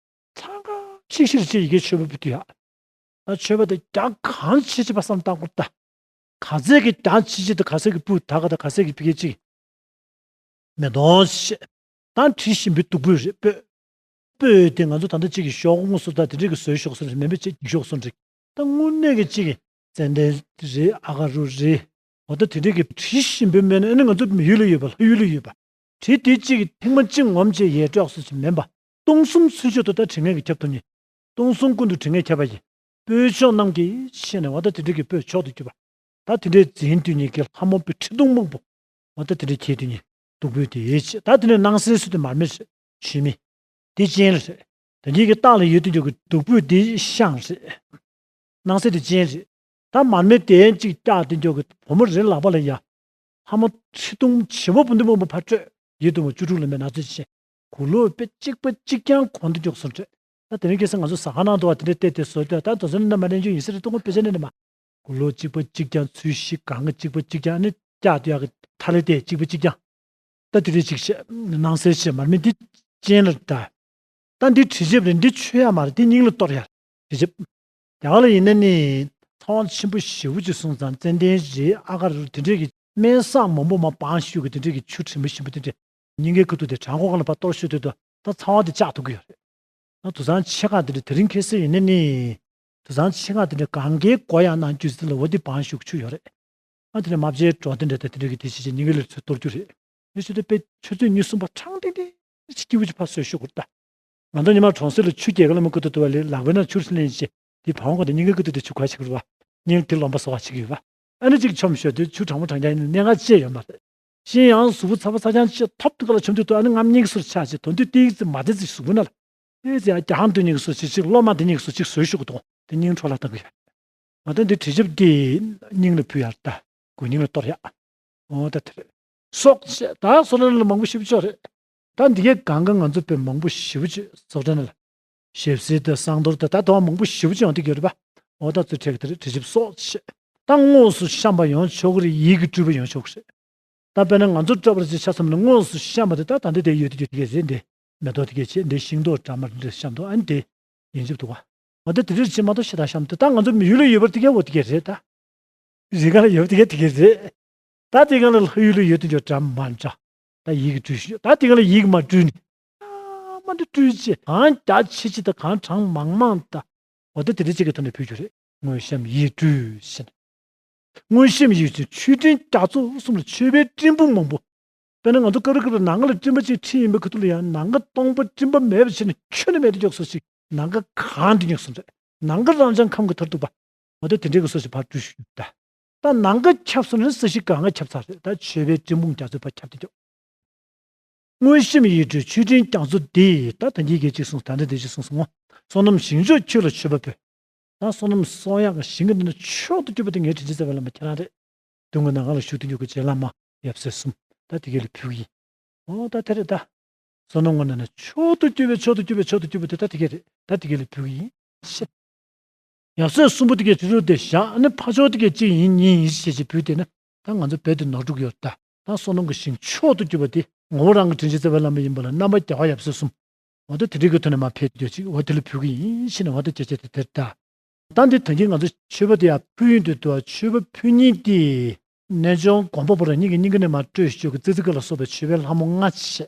ཚང་ཁ་ཆིག་ཤིར་ཆེ་ཡི་གེ་མཆོད་པ་ཕུལ་དུས་ཡག་ད་མཆོད་པ་དེ་རྒྱ་གང་ཆེ་ཆེ་བ་བསམ་བཏང་དགོས་ད། ག་ཚད་ཀྱི་རྒྱ་ཆེ་ཆེ་དང་ག་ཚད་ཀྱི་སྤུས་དག་ག་དང་ག་ཚད་ཀྱི་ཕ་གི་ཅིག་མེ་ཏོག་ཞེས། ད་དྲི་ཞིམ་པའི་བདུག་སྤོས་རེད་སྤོས། སྤོས་དེ་ང་ཚོ་ད་ལྟ་གཅིག་གི་ཤོག་ངོས་སུ་ད་དེ་འདྲས་ཀྱི་བཟོས་ཤོག་སུ་རེད་མིན་པའི་ཅིག་རྒྱུག་ཤོག་སུ་འགྲིག་ད་དངོས་གནས་ཀྱི་གཅིག་གི་ཙན་དན་རེད། ཨ་ག་རུ་རེད། འོ་ད་དེ་འདྲས་ཀྱི་དྲི་ཞིམ་པའི་སྨན་ཨ་ནི་ང་ཚོ་མི་ཡུལ་ལ་ཡོད་པ་ལྷ་ཡུལ་ལ་ཡོད་པ། དྲི་དེ་གཅིག་གི་ཐེངས་མ་གཅིག་ངོམ་བྱས་ཡལ་འགྲོ་ཡག་སུ་ཞིག་མིན་པ། སྟོང་གསུམ་ཚུན་ཆད་དུ་ད་དྲི་ངད་ཀྱིས་ཁྱབ་ཐུབ་ནི། སྟོང་གསུམ་ཀུན་ཏུ་དྲི་ངད་ཁྱབ་པ་ཡི། སྤོས་མཆོག་རྣམས་ཀྱི་ཆེ་ནས་འོ་ད་དེ་འདྲས་ཀྱི་སྤོས་མཆོག་ཏུ་གྱུར་པ། ད་དེ་འདྲས་འཛིན་དུས་ཉིད་ཀྱི་ལྷ་མོ་དཔེ་ཁྲི་སྟོང་མང་པོ། འོ་ད་དེ་འདྲས་ཁྱེད་དུས་ཉིད་བདུག་སྤོས་དེ་ཡིས་ཆེ། ད་དེ་ནས་སྣང་གསལ་སུ་དེ་མར་མེ་རེད། ཆུ་མེ། དེ་སྤྱན་རེད། དེ་ཉིད་ཀྱི་ལྟག་ལ་ཡོད་དུས་ཉིད་ཀྱི་བདུག་སྤོས་དེ་ཤངས་རེད། སྣང་གསལ་དེ་སྤྱན་རེད། ད་མར་མེ་དེ་གཅིག་བཀྱག་དེ་ཉིད་ཀྱི་བུ་མོ་རེ་ལག་པ་ལ་ཡ། ལྷ་མོ་ཁྲི་སྟོང་བྱེ་བ་སྤུ་འདི་མང་པོ་ཕར་སྤྲོད། ཡིད་དུ་མ་བཅུ་དྲུག་ལ་མེ་ན་ཚོད་ཆེ། གུ་ལུ་དཔེ་གཅིག་པ་གཅིག་རྐྱང་གོང་དུ་མགྱོགས་སོང་སྤྲད། ད་དེ་རིང་ཁ་སང་ང་ཚོ་ཟ་ཁང་ནང་དུ་བ་དེ་འདྲ་བལྟས་ཏེ་བཟོ་ལྟོས་ད་དོ་ཚོ་ནི་རྣམ་པ་ལེན་རྒྱུ་ཡིན་ས་རེད་གཏོང་གི་དཔེ་ཆ་ནི་ནི་མ། གུ་ལུ་གཅིག་པ་གཅིག་རྐྱང་ཚུལ་ཤིག་གང་གི་གཅིག་པ་གཅིག་རྐྱང་ནི་བཀྱག་དུ་ཡག་གི་ཐ་ལེ་དེ་གཅིག་པ་གཅིག་རྐྱང་། ད་དེ་འདྲ་གཅིག་བྱས་སྣང་གསལ་བྱས་མར་མེ་འདི་སྤྱན་ལ་ད། ད་འདི་དྲི་ཆབ་རེད། འདི་མཆོད་ཡག་མ་རེད། འདི་སྙིང་ལ་གཏོར་ཡག་དྲི་ཆབ། རྒྱ་གར་ལ་ཡིན་ན་ནི་ཚ་བ་ཆེན་པོ་ཞེ་པོ་ཅིག་སོང་ཙང་ཙན་དན་རེད། ཨ་ག་རུ་དེ་འདྲས་ཀྱི་སྨན་སྲང་མང་པོ་མ་སྦང་ཞུ་གི་དེ་འདྲས་ཀྱི་ཆུ་དྲི་མ་ཞིམ་པོ་དེ་འདྲས་སྙིང་གའི་ཁ་ཐུག་དེ་བྲང་ཁོག་སྒང་ལ་ཕར་གཏོར་ཞུ་དུས་དུ་ད་ཚ་བ་དེ་བཅག་ཐུབ་ཀྱི་ཡོད་རེད། ད་དུད་ཚང་ཆེ་ཁག་དེ་འདྲས་དེ་རིང་ཁ་སང་ཡིན་ན་ནི་དུད་ཚང་ཆེ་ཁག་དེ་འདྲས་གང་གའི་སྒོ་ཡང་ནང་རྒྱུ་ཟེར་ལ་འོ་དེ་སྦང་ཞུ་གི་ཆུ་ཡོད་རེད། ཨ་དེ་ནས་རྨ་བྱའི་སྒྲོ་དེ་འདྲ་དང་དེ་འདྲ་གི་དེ་བྱེད་ཅིག་སྙིང་གའི་ལ་ཚུར་གཏོར་རྒྱུ་རེད། དེ་བྱེད་དུས་དཔེ་ཆུ་ཚོད་གཉིས་གསུམ་པ་ཕྲང་ཏིང་ཏིང་ཅིག་སྐྱིད་པོ་ཅིག་ཕར་གསོས་ཤོག་གུར་ལྟ། ང་ཚོ་ཉི་མ་གྲོང་གསེབ་ལ་ཆུ་རྒྱལ་ཁ་ལ་མི་བཀོད་དུ་དུ་བ་ལས་ལག་པའི་ནང་ཆུར་ལེན་བྱེད་དེ་བང་གོ་དེ་སྙིང་གའི་ཀུ་ཏུ་དེ་ཆུ་ག་ཆག་རུ་བ། སྙིང་དེ་རློན་པ་བཟོ་བ་ཅིག་ཡོད་པ། ཨ་ནི་ཅིག་མཆོམ་ཤོད་དུས་ཆུ་གྲང་མོ་གྲང་རྐྱང་ཡིན་ན་གནད་འགག་ཅི་ཡོད་མ་རེད། གཞན་ཡང་གཟུགས་པོ་ཚ་བ་ཚ་རྐྱང་ཅིག་ཐོབ་དུས་སྐབས་ལ་ཆུམ་དུས་དུ་ཨ་ནི་རྔམ་སྙིང་གི་ཟུར་ཆག་ཅིག་དོན་དུ་ཏིག་ཙི་མ་བདེ་ཙི་གཟུགས་པོ་ན་ལ། ཨེ་ཙི་ཡང་རྒྱང་དུ་སྙིང་གི་ཟུར་ཅིག་ཅིག་གློ་མ་བདེ་སྙིང་གི་ཟུར་ཅིག་བཟོས་ཤོག་གི་འདུག་དེ་སྙིང་འཕྲོ་བརླག་བཏང་གི་ཡོད། ང་ད་འདི་དྲི་ཆབ་འདི་སྙིང་ལ་ཕུལ་ཡག་ད། དགུ་སྙིང་ལ་གཏོར་ཡག་འོ་ད་དེ་རེད། སྲོག་བཅད་ད་སོ་ན་ལ་མང་པོ་ཞིབ་ཆོག་རེད། ད་འདི་གའི་གང་ག་ང་ཚོ་དཔེ་མང་པོ་ཞིབ་ཆོག་སོག་ད་ན་ལ། ཞབས་བསིལ་དང་བསང་གཏོར་དང་ད་དོ་བ་མང་པོ་ཞིབ་ཆོག་ཡང་འདི་ག་རེད་པ། འོ་ད་ཚོ་ཁྲེག་དེ་རེད། དྲི་ཆབ་སྲོག་བཅད། ད་དངོས་སུ་བཤམས་པ་ཡང་ཆོག་གི་རེད། ཡིད་ཀྱིས་སྤྲུལ་པ་ཡང་ཆོག་གི་རེད། ད་དཔེར་ན་ང་ཚོ་སྐྲ་བར་ཅིག་ཆ་བསམ་ན་དངོས་སུ་བཤམས་པ་དེ་ད་ད་འདི་དེ་ཡོད་དེ་ཡོད་དེ་གས་རེད། འདི་མེ་ཏོག་དེ་གས་བྱེད་འདི་ཤིང་ཏོག་འདྲ་མ་འདྲ་བཤམས་འདུག་ཨ་ནི་དེ་ཡིན་གཅིག་འདུག་བ། འོ་ད་དེ་འདྲ་བྱེད་མ་གཏོགས་ཤ་སྟག་བཤམས་འདུག་ད་ང་ཚོ་མི་ཡུལ་ལ་ཡོད་པར་དེ་གས་འོ་དེ་གས་རེད་ད། རི་ཁ་ལ་ཡོད་པ་དེ་གས་དེ་གས་རེད། ད་དེ་ག་ལ་ལྷ་ཡུལ་ལ་ཡོད་དེ་འཇོག་འདྲ་མ་འདྲ། ད་ཡིད་ཀྱིས་སྤྲུལ་ཞུ་ད་དེ་ག་ལ་ཡིད་ཀྱིས་མ་སྤྲུལ་ནི། མ་འདྲ་སྤྲུལ་ཅེས་གང་རྒྱ་ཆེ་ཆེ་ད་གང་གྲངས་མང་མང་ད། འོ་ད་དེ་འདྲ་ཅིག་གི་ཐོག་ནས་ཕུལ་རྒྱུ་རེད། དངོས་བཤམས་ཡིད་སྤྲུལ་ཞེས་ན། མངོན་ཤེས་ཡིད་བཞིན་ཆོས་སྤྲིན་རྒྱ་མཚོ་གསུམ་ལ་མཆོད་པའི་སྤྲིན་ཕུང་མང་པོ། དཔེར་ན་ང་ཚོ་ཀ་རུ་ཀ་རུ་ནམ་མཁའ་ལ་སྤྲིན་པ་གཅིག་འཁྲིགས་ཡིན་པའི་ཁ་ཐུག་ལ་ཡང་ནམ་མཁའ་སྟོང་པ་སྤྲིན་པ་མེད་པ་བྱས་ནས་ཁྱོན་ནས་མེད་དུ་འཇོག་སོ་ཞིག། ནམ་མཁའ་གང་དུ་འཇོག་སོང་རེད། ནམ་མཁའ་རབ་འབྱམས་ཁམས་ཀྱི་མཐར་ཐུག་པ། འོ་ད་དེ་འདྲའི་གི་སོ་ཞིག་ཕར་བྲོས་ཤིག་ད། ད་ནམ་མཁའ་ཁྱབ་སོང་ན་ས་གཞི་གང་ག་ཁྱབ་ཚར་རེད། ད་མཆོད་པའི་སྤྲིན་ཕུང་རྒྱ་མཚོའི་ཕར་ཁྱབ་སྟེ་འཇོག། མངོན་ཤེས་ཡིད་སྤྲུལ་མཆོད་སྤྲིན་རྒྱ་མཚོ་འདི། ད་ད་གིན་གྱི་གཅིག་གསུངས། ད་འདི་འདི་གཅིག་གསུངས་སོང་ངོ་། བསོད་ནམས་ཞིང་མཆོག་ཁྱོད་ལ་མཆོད་པ་འབུལ། ད་བསོད་ནམས་གསོག་ཡག་གི་ཞིང་གི་འདི་ན་མཆོག་ཏུ་གྱུར་པ་དེ་ངའི་དྲིན་ཅན་རྩ་བའི་བླ་མ་ཁྱེད་རང་རེད། མདུན་གྱི་ནམ་མཁའ་ལ་བཞུགས་ཏེ་འཇུག་གི་རྗེ་བླ་མ་ཡབ་སྲས་གསུམ། ད་དེ་ག་ལ་ཕུལ་གྱི་ཡིན། འོ་ད་དེ་རེད་ད། བསོད་ནམས་དངོས་གནས་ན་མཆོག་ཏུ་གྱུར་པའི་མཆོག་ཏུ་གྱུར་པའི་མཆོག་ཏུ་གྱུར་པ་དེ་ད་དེ་ག་རེད། ད་དེ་ག་ལ་ཕུལ་གྱི་ཡིན། ཤེས། ཡབ་སྲས་གསུམ་པོ་དེ་གའི་ཕྱི་རོལ་དེ་བཞག་ནི་ཕ་ཕྱོགས་དེ་གའི་གཅིག་ཡིན་གཉིས་ཡིན་ཞེས་བྱས་བུད་དེ་ན། ད་ང་ཚོ་བོད་དེ་ནོར་འཁྲུག་ཡོད་ད། ད་བསོད་ནམས་ཀྱི་ཞིང་མཆོག་ཏུ་གྱུར་པ་དེ་ངོ་བོ་རང་གི་དྲིན་ཅན་རྩ་བའི་བླ་མ་ཡིན་པ་ལ་རྣམ་པ་རྒྱལ་བ་ཡབ་སྲས་གསུམ། འོ་ད་དེ་འདྲའི་གི་ཐོག་ནས་མར་ཕེབས་ཡོད་ཅིག། འོ་དེ་ལ་ཕུལ་གྱི་ཡིན་ཞེས་ནས་འོ་ད་བྱས་བྱས་དེ་དེར་ད། ད་འདི་ད་གིན་ང་ཚོ་མཆོད་པ་དེ་ཡང་ཕུལ་ཡོང་དུས་དུ་མཆོད་པ་ཕུལ་མཁན་དེ། རྣལ་འབྱོར་སྒོམ་པ་པོ་རང་ཉིད་ཀྱི་སྙིང་ག་ནས་མར་སྤྲོས་ཤོག་གི་ཙི་ཙི་ཀ་ལ་སོགས་པའི་མཆོད་པའི་ལྷ་མོ་ལྔ་བྱས།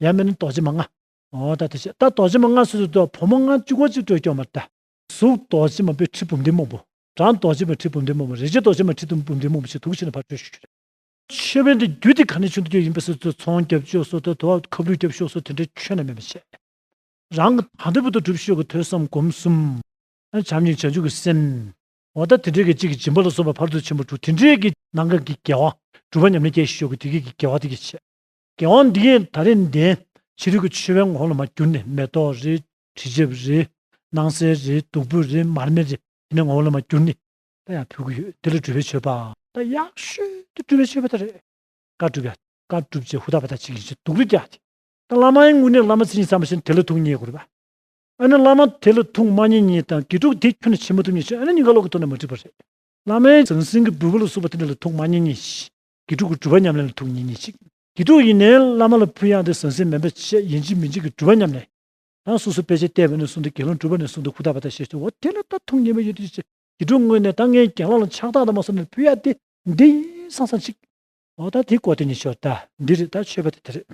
ཡང་མིན་ན་རྡོ་རྗེ་མ་ལྔ། འོ་ད་དེ་བྱས། ད་རྡོ་རྗེ་མ་ལྔ་ཟེར་དུས་དུ་བུ་མོ་ལྔ་གཅིག་པོ་གཅིག་སྤྲོས་སྐྱོ་མར་ད། གཟུགས་རྡོ་རྗེ་མ་དཔེ་ཁྲི་འབུམ་སྡེ་མང་པོ། བྲང་རྡོ་རྗེ་མ་ཁྲི་འབུམ་སྡེ་མང་པོ། རས་ཆ་རྡོ་རྗེ་མ་ཁྲི་འབུམ་སྡེ་མང་པོ་ཞིག་འདུག་བྱས་ནས་ཕར་སྤྲོས་ཤོག་གི་རེད། མཆོད་པའི་འདི་རྒྱུ་དེ་ག་ནས་བྱུང་འདུག་ཡིན་པ་ཟེར་དུས་ཚོང་རྒྱབ་ཤོག་སོ་དུ་དུ་ཁབ་ལུད་རྒྱབ་ཤོག་སོ་དེ་འདྲའི་ཁྱོན་ནས་མེད་པ་བྱས། རང་གི་ད་ལྟ་བུ་དུ་སྒྲུབ་ཤོག་གི་ཐོས་བསམ་སྒོམ་གསུམ། བྱམས་སྙིང་བྱང་ཆུབ་ཀྱི་སེམས། འོ་ད་དེ་འདྲའི་གི་གཅིག་གི་སྦྱིན་པ་ལ་སོགས་པ་ཕར་ཚུར་ཆེན་པོ་དྲུག་དེ་འདྲའི་གི་ནང་ག་གི་དགེ་བ། སྒྲུབ་པ་ཉམས་ལེན་སྐྱེ་ཤོག་གི་དེ་གི་གི་དགེ་བ་དེ་གི་བྱས། དགེ་བ་འདི་གས་ད་རེས་འདན་ཕྱི་རོལ་གྱི་མཆོད་པའི་ངོ་བོ་ལ་མར་གྱུར་ནས་མེ་ཏོག་རེད། དྲི་ཆབ་རེད། སྣང་གསལ་རེད། བདུག་སྤོས་རེད། མར་མེ་རེད། དེ་ནས་ངོ་བོ་ལ་མར་གྱུར་ནས་ད་ཡང་ཕུལ་གྱི་ཡོད། དེ་ལ་སྒྲུབ་པའི་མཆོད་པ། ད་ཡག་ཤོས་དེ་སྒྲུབ་པའི་མཆོད་པ་ད་རེད། བཀའ་སྒྲུབ་ཡ། བཀའ་སྒྲུབ་ཅེས་ཧུར་ཐག་པ་ད་ཅིག་ཡིན་ཞིག་སྡུག་རུ་རྒྱག་སྟེ། ད་བླ་མའི་ངོས་ནས་བླ་མ་མཚན་ཉིད་ཚང་མ་ཤེས་ན་དེ་ལ་ཐུགས་མཉེས་དགོས་རེད་པ། ཨ་ནི་བླ་མ་དེ་ལ་ཐུགས་མ་མཉེས་མཁན་དང་དགེ་ཕྲུག་དེ་ཁྱོན་ནས་ཕྱིན་མ་ཐུབ་མཁན་ཞིག་ཨ་ནི་གཉིས་ཀ་བློ་གི་ཐོག་ནས་མ་འགྲིག་པ་རེད། བླ་མའི་ཟང་ཟིང་གི་འབུལ་བ་ལ་སོགས་པ་དེ་འདྲ་ལ་ཐུགས་མ་མཉེས་མཁན་ཞིག། དགེ་ཕྲུག་གི་སྒྲུབ་པ་ཉམས་ལེན་ལ་ཐུགས་མཉེས་མཁན་ཞིག། དགེ་ཕྲུག་ཡིན་ནའི་བླ་མ་ལ་ཕུལ་ཡག་དེ་ཟང་ཟིང་མིན་པ་བྱས། ཡིན་གཅིག་མིན་གཅིག་གི་སྒྲུབ་པ་ཉམས་ལེན། ད་སོ་སོ་དཔེ་ཆ་བལྟས་པ་ནས་བཟུང་སྟེ་དགེ་སློང་སྒྲུབ་པ་ནས་བཟུང་སྟེ་ཧུར་ཐག་པ་ཐག་བྱས་ཏེ་འོ་དེ་ལ་ད་ཐུགས་མཉེས་པ་ཡོད་དུས་ཅི། དགེ་ཕྲུག་ངོས་ནས་ད་ངས་རྒན་ལགས་ལ་ཕྱག་རྟགས་དང་མ་སོང་ནས་ཕུལ་ཡག་དེ་འདི་ཡིན་བསམ་བསམ་ཅིག། འོ་ད་དེ་གོ་དེ་ནས་ཤོར་ད། འདི་རེད། ད་མཆོད་པ་དེ་དེ་རེད།